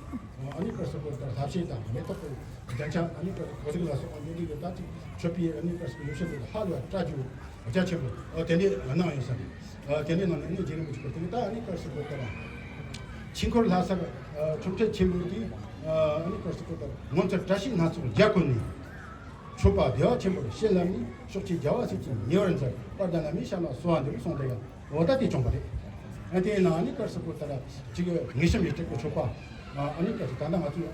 ཨ་ནི་ག་རེ་ཟེར་དགོས་ད་ལྷ་བཤད་དང་མེ་ཏོག་གི་རྒྱན་ཆ་ཨ་ནི་ག་རེ་གོ་རིགས་ལ་སོགས་པ་འདི་འདྲའི་གི་ད་ཅིག་མཆོད་པའི་ཨ་ནི་ག་རེ་ཟེར་ཡོ་བྱད་འདི་ཧ་ལས་པ་བཀྲ་རྒྱུ་རྒྱ་ཆེན་པོ་ཨོ་དེ་འདྲའི་གནང་ཡོད་ས་རེད། ཨ་དེ་འདྲའི་ནང་ནས་ཨ་ནི་རྗེ་རིན་པོ་ཆེ་གི་དེ་ནི་ད་ཨ་ནི་ག་རེ་ཟེར་དགོས་ད་ར། ཆོས་འཁོར་ལྷ་སར་ཨ་ཆོ་འཕྲུལ་ཆེན་པོ་དེ་ཨ་ནི་ག་རེ་ཟེར་དགོས་ད་ར་ངོ་མཚར་བཀྲ་ཤིས་སྣ་ཚོགས་རྒྱ་བཀོད་ནས། མཆོད་པ་བདེ་བ་ཆེན་པོར་བྱིན་བརླབས་ནས། ཕྱོགས་བཅུའི་རྒྱལ་བ་སྲས་ཀྱི་ཉེ་བར་མཛད། དཔལ་ལྡན་བླ་མའི་ཞབས་ལ་གསོལ་བ་འདེབས། གསུངས་ཏེ་ཡང་འོ་ད་དེ་བྱུང་བ་རེད། ཨ་དེ་ཡིན་ན་ཨ་ནི་ག་རེ་ཟེར་དགོས་ད་ར་ཅིག་དངོས་བཤམས་ཡེ་སྤྲད་པའི་མཆོད་པ། ཨ་ནི་ག་རེ་ཟེར་ད་ལྟ་ང་ཚོས་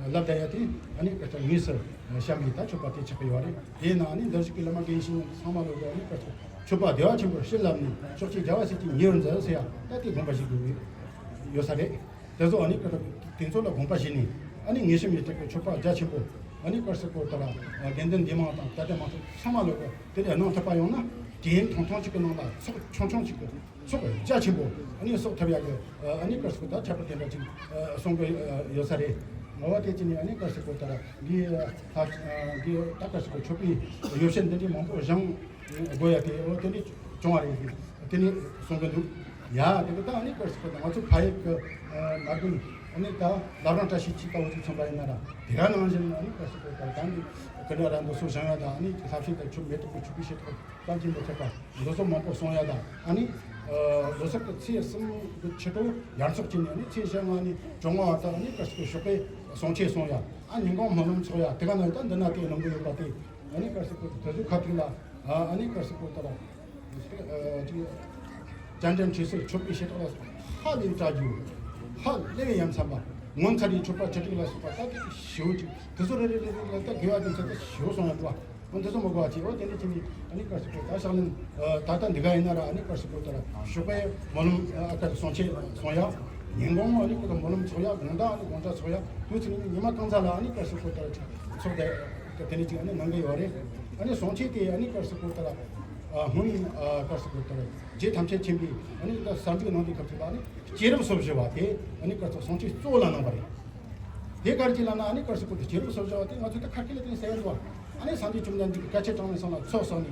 ལབ་བསྡད་ཡ་དེ་ཨ་ནི་ག་རེ་ཟེར་དངོས་སུ་བཤམས་པའི་ད་མཆོད་པ་དེ་ཆགས་ཀྱི་ཡོད་རེད། དེ་ཡིན་ན་ཨ་ནི་འདིར་བཞུགས་ཀྱི་བླ་མ་དགེ་བའི་བཤེས་གཉེན་ཚང་མ་ལོག་གི་ཨ་ནི་ག་རེ་ཟེར་མཆོད་པ་བདེ་བ་ཆེན་པོར་བྱིན་བརླབས་ནས། ཕྱོགས་བཅུའི་རྒྱལ་བ་སྲས་ཀྱི་ཉེ་བར་མཛད་ཟེར་ཡ་ད་དེ་དགོངས་པ་བཞེས་དགོས་ཀྱི་ཡོད་ས་རེད། དེ་ཚོ་ཨ་ནི་ཀ་དེ་ཚོ་ལ་དགོངས་པ་བཞེས་ནས་ཨ་ནི་དངོས་བཤམས་ཡེ་སྤྲད་པའི་མཆོད་པ་རྒྱ་ཆེན་པོ། ཨ་ནི་ག་རེ་ཟེར་དགོས་ད་ར་དགེ་འདུན་སྡེ་དམངས་དང་དད་ལྡན་མང་ཚོགས་ཚང་མ་ལོག་གི་དེ་ལ་གནང་ཐུབ་པ་ཡོང་ན། དུས་ཡུན་ཐུང་ཐུང་ཅིག་གི་ནང་ལ་ཚོགས་ཆུང་ཆུང་ཅིག་གི་ཚོགས་རྒྱ་ཆེན་པོ་ཨ་ནི་གསོག་ཐུབ་ཡག་གི་ཨ་ནི་ག་རེ་ཟེར་དགོས་ད་ཁྱད་པར་དེ་འདྲ་ཅིག་གསུང་གི་ཡོད་ས་རེད། ངོ་བོ་དེ་ཅི་ནས་ཨ་ནི་ག་རེ་ཟེར་དགོས་ད་ར་འདི་ལྷ་འདི་ད་ག་རེ་ཟེར་དགོས་མཆོད་པའི་ཡོ་བྱད་འདི་འདྲའི་མང་པོ་བཞེངས། དགོས་ཡ་དེ་འོ་དེ་འདྲ་བྱུང་བ་རེད། དེ་ནས་གསུང་གི་འདུག་ཡ་དེ་གི་ད་ཨ་ནི་ག་རེ་ཟེར་དགོས་ད་ང་ཚོ་ཕ་ཡུལ་གི་ནང་དོན་ཨ་ནི་ད་བླ་བྲང་བཀྲ་ཤིས་འཁྱིལ་ལྟ་བུ་ཅིག་མཚོན་པ་ཡིན་ན་ར། དེ་ག་ནང་བཞིན་ཨ་ནི་ག་རེ་ཟེར་དགོས་ད་གང་གི་ཀུན་དགའ་ར་འདུག་སོ་བཞེངས་ཡ་ད་ཨ་ནི་ལྷ་བྱིན་དང་ཆུ་མེ་ཏོག་གི་མཆོད་པའི་བྱེ་བྲག་གཏན་གྱི་མི་ཚད་པ་འདུག་སོ་མང་པོ་གསུང་ཡ་ད་ཨ་ནི་ལོ་གསར་གི་ཚེས་གསུམ་གི་ཕྱི་དྲོ་ཡར་འཚོགས་བྱས་ནས་ཨ་ནི་ཚེས་བཞི་ལྔ་ནས་བཅོ་ལྔ་བར་དུ་ཨ་ནི་ག་རེ་ཟེར་དགོས་ཞོགས་པའི་གསུང་ཆོས་གསུང་ཡ། ཨ་ཉིན་གུང་སྨོན་ལམ་འཚོགས་ཡ་དེ་ག་ནང་ད་འདི་ན་དེ་གནང་གི་ཡོད་པ་དེ། ཨ་ནི་ག་རེ་ཟེར་དགོས་དེ་ཚོའི་ཁ་ཐུག་ལ་ཨ་ནི་ག་རེ་ཟེར་དགོས་ད་ར་ཅིག་སྤྱན་འདྲེན་ཁྲུས་གསོལ་མཆོད་པའི་བྱེ་བྲག་ལ་སོགས་པ་ཧ་ལས་དྲག་རྒྱུ། ཧ་ལས་ཡ་མཚན་པ། ངོ་མཚར་བའི་མཆོད་པ་ཆུ་ཐིགས་ལ་སོགས་པ་ད་དེ་ཞེ་པོ་ཅིག་དེ་ཚོ་རེ་རེ་རེ་རེ་ལ་ད་དགེ་བ་དེ་ཚོ་ད་ཞེ་པོ་སོང་ཡ་འདུག་བ། འོ་དེ་ཚོ་མ་གོ་བ་བྱས། འོ་དེ་འདྲ་བྱས་ནས་ཨ་ནི་ག་རེ་ཟེར་དགོས་ད་ཕྱག་ལེན་ད་ལྟ་འདི་ག་ཡིན་ན་ར་ཨ་ནི་ག་རེ་ཟེར་དགོས་ད་ར་ཞོགས་པའི་སྨོན་ལམ་ཨ་ག་རེ་གསུང་ཆོས་གསུང་ཡ། ཉིན་གུང་ཨ་ནི་ག་རེ་སྨོན་ལམ་འཚོགས་ཡ། དགོང་དག་ཨ་ནི་དགོང་གྲ་འཚོགས་ཡ། དུས་ཚོད་ནི་ཉི་མ་གང་ཚ་ལ་ཨ་ནི་ག་རེ་ཟེར་དགོས་ད་ར་ཅིག་ཚོགས་ཏེ་དེ་ནས་ཅིག་ཨ་ནི་གནང་གི་ཡོད་རེད། ཨ་ནི་གསུང་ཆོས་དེ་ཨ་ནི་ག་རེ་ཟེར་དགོས་ད་ར་སྔོན་ཨ་ག་རེ་ཟེར་དགོས་ད་ར་རྗེ་ཐམས་ཅད་མཁྱེན་པའི་ཨ་ནི་ད་གསར་འཛུགས་གནང་དུས་སྐབས་དེ་ལ་ཨ་ནི་སྐྱེས་རབས་སོ་བཞི་བ་དེ་ཨ་ནི་ག་རེ་ཟེར་གསུང་ཆོས་གཙོ་བོ་ལ་གནང་བ་རེད། དེ་ག་རེ་ཅིག་ལབ་ན་ཨ་ནི་ག་རེ་ཟེར་དགོས་ད་སྐྱེས་རབས་སོ་བཞི་བ་དེ་ང་ཚོ་ད་ཁ་སྐད་ལ་དེ་ཟེར་ཡ་འདུག་ཨ་ནི་སངས་རྒྱས་བཅོམ་ལྡན་འདས་ཀྱིས་བསྐལ་ཆེན་གྲངས་མེད་གསུམ་ལ་ཚོགས་བསགས་ནས་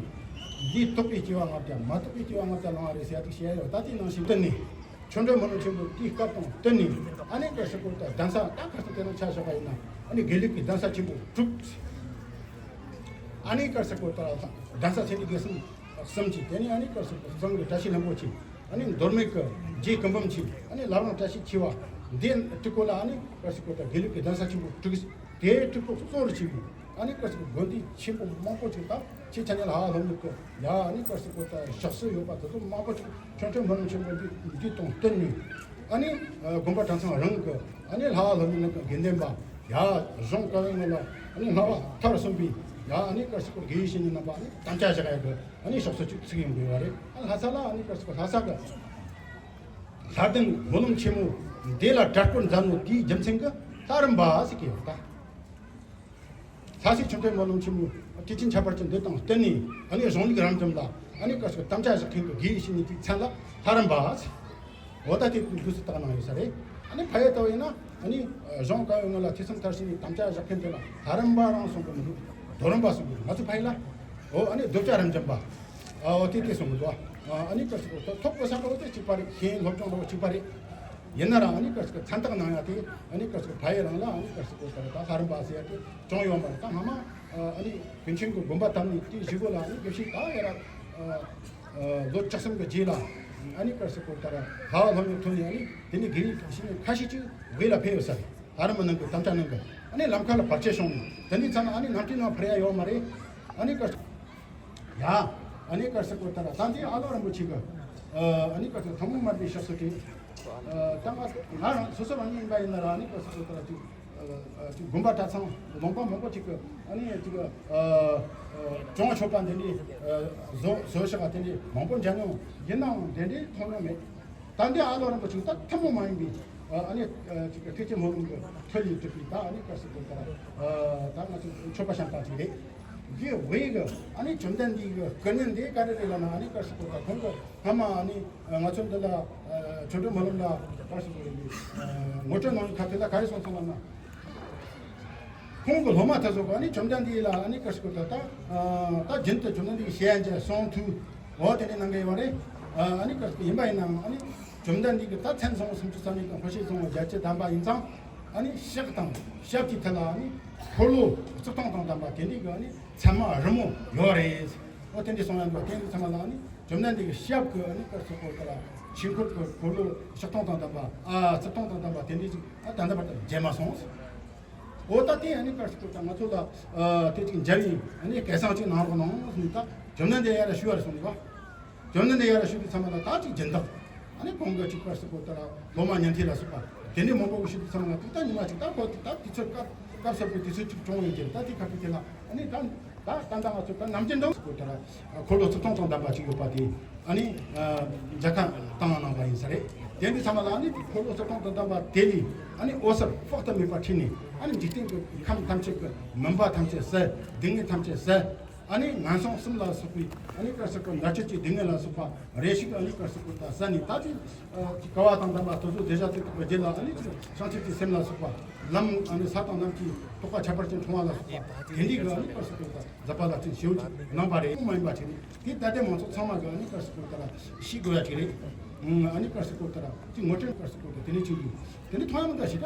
ལས་བཏུབ་པའི་སྐྱེ་བ་ལྔ་བརྒྱ་མ་བཏུབ་པའི་སྐྱེ་བ་ལྔ་བརྒྱ་བླངས་པ་རེད་ཟེར་ཡ་དེ་བཤད་ཡ་ཡོད། ད་དེའི་ནང་བཞིན་བསྟུན་ནས་ཆོ་འཕྲུལ་སྨོན་ལམ་ཆེན་པོ་དེའི་སྐབས་དང་བསྟུན་ནས་ཨ་ནི་ག་རེ་ཟེར་དགོས་ད་གདན་ས་ད་ག་རེ་ཟེར་དེ་ནང་ཆ་བཞག་པ་ཡིན་ན་ཨ་ནི་དགེ་ལུགས་ཀྱི་གདན་ས་ཆེན་པོ་དྲུག་ཨ་ནི་ག་རེ་ཟེར་དགོས་ད་གདན་ས་ཆེན་པོ་དགེ་གསུམ་གསུམ་གྱི་དེ་ནས་ཨ་ནི་ག་རེ་ཟེར་དགོས་གཙང་གི་བཀྲ་ཤིས་ལྷུན་པོ་ཆེ། ཨ་ནི་མདོ་སྨད་ཀྱི་རྗེ་ཀུན་འབུམ་ཆེ། ཨ་ནི་བླ་བྲང་བཀྲ་ཤིས་འཁྱིལ་བ། འདི་དྲུག་པོ་ལ་ཨ་ནི་ག་རེ་ཟེར་དགོས་ད་དགེ་ལུགས་ཀྱི་གདན་ས་ཆེན་པོ་དྲུག་དེའི་དྲུག་པོ་གཙོ་བོར་བྱས་པའི་ཨ་ནི་ག་རེ་ཟེར་དགོས་དགོན་སྡེ་ཆེན་པོ་མང་པོ་ཅིག་དང་ཁྱེད་ཆ་ནས་ལྷ་བླ་མའི་སྐུ་ཡ་ཨ་ནི་ག་རེ་ཟེར་དགོས་ད་ཞག་སྲོལ་ཡོད་པ་དེ་ཚོ་མང་པོ་ཅིག་ཆོ་འཕྲུལ་སྨོན་ལམ་ཆེན་པོ་འདི་འདི་དང་བསྟུན་ནས་ཨ་ནི་དགོན་པ་གྲྭ་ཚང་རང་གི་ཨ་ནི་ལྷ་བླ་མའི་ནང་གི་དགེ་འདུན་པ་ཡ་གཞུང་བཀའ་བའི་ངོ་ལ་ཨ་ནི་ལྷ་བ་མཐར་སོན་པའི་ཡ་ཨ་ནི་ག་རེ་ཟེར་དགོས་དགེ་བའི་བཤེས་གཉེན་རྣམ་པ་ཨ་ནི་དམ་བཅའ་བཞག་ཡ་གི་ཨ་ནི་ཕྱག་སྲོལ་ཅིག་ཚུགས་ཡོང་དགོས་པ་རེད། ཨ་ལྷ་ས་ལ་ཨ་ནི་ག་རེ་ཟེར་དགོས་ལྷ་ས་གི་ལྷ་ལྡན་སྨོན་ལམ་ཆེན་མོ་འདི་ལ་གྲྭ་སྐོར་མཛད་ནོ་དེའི་རྒྱུ་མཚན་གྱི་ལྷ་རམས་པ་ཟེར་གི་ཡོད་ད། ལྷ་སའི་ཆོ་འཕྲུལ་སྨོན་ལམ་ཆེན་མོ་ཐེག་ཆེན་ཁྱད་པར་ཅན་འདི་དང་བསྟུན་ནས་ཨ་ནི་གཞུང་ལུགས་རབ་འབྱམས་ལ་ཨ་ནི་ག་རེ་ཟེར་དགོས་དམ་བཅའ་བཞག་མཁན་གྱི་དགེ་བའི་བཤེས་གཉེན་དེའི་མཚན་ལ་ལྷ་རམས་པ་ཟེར། འོ་ད་དེ་དུས་སུ་བཏགས་གནང་ཡོད་ས་རེད། ཨ་ནི་ཕ་ཡུལ་ལྟ་བུ་ཡིན་ན་ཨ་ནི་གཞུང་བཀའ་བའི་ངོ་ལ་ཐོས་བསམ་མཐར་ཕྱིན་ནས་དམ་བཅའ་བཞག་མཁན་དེ་ལ་ལྷ་རམས་པ་རང་གསུང་གི་མི་འདུག་མདོ་རམས་པ་གསུང་གི་འདུག་ང་ཚོ་ཕ་ཡུལ་ལ། འོ་ཨ་ནི་མདོ་བཅའ་རབ་འབྱམས་པ། ཨ་འོ་དེ་དེ་གསུང་གི་འདུག་ཨ་ནི་ག་རེ་ཟེར་དགོས་ཐོབ་དགོས་ས་འདྲ་བོ་དེ་གཅིག་པ་རེད། ཤེས་ཡོན་སློབ་སྦྱོང་འདྲ་བོ་གཅིག་པ་རེད། ཡིན་ན་རང་ཨ་ནི་ག་རེ་ཟེར་དགོས་མཚན་རྟགས་གནང་ཡ་དེ་ཨ་ནི་ག་རེ་ཟེར་དགོས་ཕ་ཡུལ་རང་ལ་ཨ་ནི་ག་རེ་ཟེར་དགོས་ད་ལྟ་ལྷ་རམས་པ་ཟེར་ཡ་དེ་བྱུང་ཡོད་མ་རེད། ད་སྔ་མ་ཨ་ནི་ཀུན་མཁྱེན་གྱི་དགོངས་པ་དམ་ནས་དེའི་གཞུག་གུ་ལ་ཨ་ནི་དགེ་བཤེས་ད་ཡ་ར་ལོ་བཅུ་གསུམ་གྱི་རྗེས་ལ་ཨ་ནི་ག་རེ་ཟེར་དགོས་ད་ར་ལྷ་བླ་མའི་ཐོག་ནས་ཨ་ནི་དེ་ནས་དགེ་བའི་བཤེས་གཉེན་ཁ་ཤས་ཅིག་བོད་ལ་ཕེབས་ཡོད་ས་རེད། ལྷ་རམས་པ་ནང་གི་དམ་བཅའ་ནང་གི་ཨ་ནི་ལམ་ཁ་ལ་བར་ཆད་བྱུང་ནས་དེ་ནས་ཚང་མ་ཨ་ནི་ནམ་དུས་ནང་ཕར་ཡ་ཡོད་མ་རེད། ཨ་ནི་ག་རེ་ཟེར། ཡ། ཨ་ནི་ག་རེ་ཟེར་དགོས་ད་ར་ད་འདི་ཨ་ལོ་རིན་པོ་ཆེ་གི་ཨ་ནི་ག་རེ་ཟེར་ཐུན་མོང་མ་ཡིན་པའི་ཞབས་སུ་དྲན། ད་ང་ང་རང་སོ་སོ་རང་ཉིད་ཡིན་པ་ཡིན་ན་ར་ཨ་ནི་ག་རེ་ཟེར་དགོས་ད་ར་ཅིག་ཅིག་དགོན་པ་གྲྭ་ཚང་ལུང་པ་མང་པོ་ཅིག་གི་ཨ་ནི་ཅིག་བྱང་ཆུབ་པ་འདི་འདྲའི་བཟོ་བཟོ་ཞིག་དེ་འདྲའི་མང་པོ་མཇལ་མྱོང་ཡིན་ནའང་དེ་འདྲའི་མཐོང་མྱོང་མེད། ད་འདི་ཨ་ལོ་རིན་པོ་ཆེ་ད་ཐུན་མོང་མ་ཡིན་པའི་ཨ་ནི་ཅིག་ཐེག་ཆེན་སྨོན་ལམ་གྱི་མཐུ་ལས་གྲུབ་པའི་ད་ཨ་ནི་ག་རེ་ཟེར་དགོས་ད་ད་ང་ཚོ་མཆོད་པ་བཤམས་སྟངས་ཅིག་རེད། འདི་བོད་ཀྱི་ཨ་ནི་བཅོམ་ལྡན་འདས་ཀྱི་སྐུ་བརྙན་འདི་ག་རེ་རེད་ལབ་ན་ཨ་ནི་ག་རེ་ཟེར་དགོས་ད་ཁོང་གི་སྔ་མ་ཨ་ནི་ང་ཚོ་འདི་ལ་ཆོ་འཕྲུལ་སྨོན་ལམ་ལ་ག་རེ་ཟེར་དགོས་རེད། ངོ་སྤྲོད་གནང་བའི་ཁ་ཐུག་ལ་ག་རེ་གསུངས་སོང་ལབ་ན། ཁོང་གི་སློབ་མ་དེ་ཚོ་གིས་ཨ་ནི་བཅོམ་ལྡན་འདས་ལ་ཨ་ནི་ག་རེ་ཟེར་དགོས་ད་ད་ད་རྒྱུན་དུ་བཅོམ་ལྡན་འདས་ཀྱི་ཞལ་མཇལ་གསུང་ཐོས་འོ་དེ་འདྲ་གནང་གི་ཡོད་རེད། ཨ་ནི་ག་རེ་ཟེར་དགོས་ཡིན་པ་ཡིན་ནའང་ཨ་ནི་བཅོམ་ལྡན་འདས་ཀྱི་ད་མཚན་བཟང་པོ་སུམ་ཅུ་རྩ་གཉིས་དང་འཁོར་ཞེས་བཟང་པོ་བརྒྱད་ཅུ་གདམས་པ་ཡིན་ཙང་ཨ་ནི་ཕྱག་དང་ཞབས་ཀྱི་ཐད་ལ་ཨ་ནི་འཁོར་ལོ་གཙུག་སྟོང་དང་ལྡན་པ་དེ་འདྲའི་གི་ཨ་ནི་མཚན་མ་རི་མོ་ཡོད་རེད། འོ་དེ་འདྲ་གསུང་ཡ་འདུག་དེ་འདྲའི་མཚན་མ་ལ་ཨ་ནི་བཅོམ་ལྡན་འདས་ཀྱི་ཞབས་ཀྱི་ཨ་ནི་ག་རེ་ཟེར་དགོས་ད་ལ་ཆོས་འཁོར་གྱི་འཁོར་ལོ་གཙུག་སྟོང་དང་ལྡན་པ་ཨ་གཙུག་སྟོང་དང་ལྡན་པ་དེ་འདྲའི་ཅིག་ཨ་ད་ལྟ་བར་དུ་མཇལ་མ་སོང་། འོ་ད་དེ་ཨ་ནི་ག་རེ་ཟེར་དགོས་ད། ང་ཚོ་ལ་ཨ་དེ་ཅིག་མཇལ་བའི་ཨ་ནི་སྐལ་བཟང་ཅིག་གནང་རོགས་གནང་ཟེར་ནས་ད་བཅོམ་ལྡན་འདས་ཡར་ཞུ་བར་སོང་ནས་བ། བཅོམ་ལྡན་འདས་ཡར་ཞུ་དུས་ཚང་མ་ལ་ད་ཅིག་སྦྱིན་བདག་ཨ་ནི་གོང་གི་ཅིག་ག་རེ་ཟེར་དགོས་ད་ར་སློབ་མ་ཉན་ཐོས་ལ་སོགས་པ་དེ་འདྲའི་མང་པོ་གི་ཞུ་དུས་ཚང་མ་ལ་ད་ཉི་མ་ཅིག་ད་ཁོ་ད་དུས་ཚོད་སྐབས་སྐབས་སུ་བབས་པའི་དུས་ཚོད་ཅིག་བྱུང་ཡོད་ཀྱི་རེད། ད་དེ་ཁ་ཐུག་དེ་ལ་ཨ་ནི་ད་ད་ད་ད་ང་ཚོ་ད་ནམ་རྒྱུན་འདྲ་ཟེར་དགོས་ད་ར་འཁོར་ལོ་རྩིབས་སྟོང་དང་ལྡན་པ་ཅིག་ཡོད་པ་དེ། ཨ་ནི་མཇལ་ཁ་བཏང་གནང་བ་ཡིན་ས་རེད། དེ་འདི་ཚང་མ་ལ་ཨ་ནི་འཁོར་ལོ་རྩིབས་སྟོང་དང་ལྡན་པ་དེ་ལས་ཨ་ནི་འོད་ཟེར་དཔག་ཏུ་མེད་པ་འཕྲོས་ནས། ཨ་ནི་འཇིག་རྟེན་གྱི་ཁམས་ཐམས་ཅད་ཀྱི་མུན་པ་ཐམས་ཅད་བསལ། སྡུག་བསྔལ་ཐམས་ཅད་བསལ། ཨ་ནི་ངན་སོང་གསུམ་ལ་སོགས་པའི་ཨ་ནི་ག་རེ་ཟེར་དགོས་འདྲ་བཅུད་ཀྱི་སྡུག་བསྔལ་ལ་སོགས་པ་རེ་ཞིག་ཨ་ནི་ག་རེ་ཟེར་དགོས་ད་བསལ་ནས། ད་ཅི་ཅི་དཀའ་བ་དང་ལྡན་པ་དེ་ཚོ་བདེ་བྱ་ཚིག་ཐོབ་པའི་རྒྱུ་ལ་ཨ་ནི་ཅི་བྱང་ཆུབ་ཀྱི་སེམས་ལ་སོགས་པ་ལམ་ཨ་ནི་ས་དང་གནམ་གྱི་རྟོག་པ་ཁྱད་པར་ཅན་མཐོང་བ་ལ་སོགས་པ་དེ་འདྲའི་གི་ཨ་ནི་ག་རེ་ཟེར་དགོས་ད་མཛད་པ་རླབས་ཆེན་ཞེ་པོ་ཅིག་གནང་བ་རེད། ཡོང་མ་ཡིན་པ་བྱས་ནས། དེ་ད་ལྟའི་མང་ཚོགས་ཚང་མ་གི་ཨ་ནི་ག་རེ་ཟེར་དགོས་ད་ར་ཤེས་དགོས་ཡ་ཅིག་རེད། ཨ་ནི་ག་རེ་ཟེར་དགོས་ད་ར་ཅིག་ངོ་སྤྲོད་ག་རེ་ཟེར་དགོས་ད་དེ་ནས་ཅིག་ཡོད། དེ་ནས་ཐོག་མ་འདྲ་ཞིག་ད་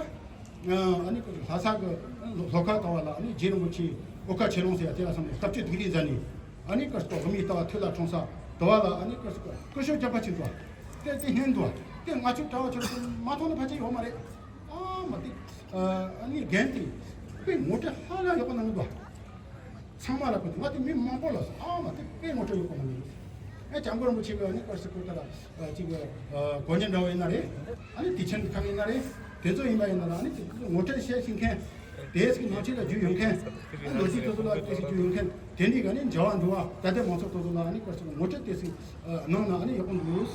ཨ་ནི་ག་རེ་ལྷ་ས་གི་ལྷོ་ཁ་དོ་བ་ལ་ཨ་ནི་རྗེ་རིན་པོ་ཆེ་ཨོ་ཁ་ཆོས་ལོངས་ཟེར་ཡ་དེ་ལ་སོང་ནས་སྐབས་བཅུ་སྡིག་རིས་མཛད་ནས། ཨ་ནི་ག་རེ་ཟེར་དགོས་དབུ་མའི་ལྟ་བ་ཐུགས་ལ་འཁྲུངས་ས་དོ་བ་ལ་ཨ་ནི་ག་རེ་ཟེར་དགོས་སྐུ་ཞབས་རྒྱབ་པ་ཅིག་འདུག་དེ་དེ་སྙན་འདུག་དེ་ང་ཆོ་གྲྭ་བ་ཆོ་མ་མཐོང་ན་ཕལ་ཆེར་ཡོད་མ་རེད། ཨ་མ་དེ་ཨ་ནི་རྒན་དེ་དཔེ་ངོ་སྤྲོད་ཧ་ལས་ཡག་པོ་གནང་གི་འདུག་ཚང་མ་ལ་ཕུལ་ཏེ་ང་དེ་མི་མང་པོ་ལ་སོ་ཨ་མ་དེ་དཔེ་ངོ་སྤྲོད་ཡག་པོ་གནང་གི་འདུག་ཨེ་སྐྱབས་མགོན་རིན་པོ་ཆེ་གི་ཨ་ནི་ག་རེ་ཟེར་དགོས་ད་ལ་ཅིག་གོ་ཉན་འདྲ་བོ་ཡིན་ན་རེད། ཨ་ནི་དུས་ཆེན་ཁག་ཡིན་ན་རེད། དེ་ཚོ་ཡིན་པ་ཡིན་ན་ལ་ཨ་ནི་དེ་ཚོ་ངོ་སྤྲོད་བྱེད་ཤེས་མཁན་དེ་ཟིག་ནང་ཆོས་ལ་རྒྱུས་ཡོད་མཁན། ཨ་ལོ་རྒྱུས་དེ་ཚོ་ལ་དེ་ཟིག་རྒྱུས་ཡོད་མཁན་དེ་འདྲའི་ག་ནི་མཇལ་བ་འགྲོ་བ་ད་ལྟའི་མང་ཚོགས་དེ་ཚོ་ལ་ཨ་ནི་ག་རེ་ཟེར་ངོ་སྤྲོད་དེ་ཟིག་གནང་ན་ཨ་ནི་ཡག་པོ་འདུག་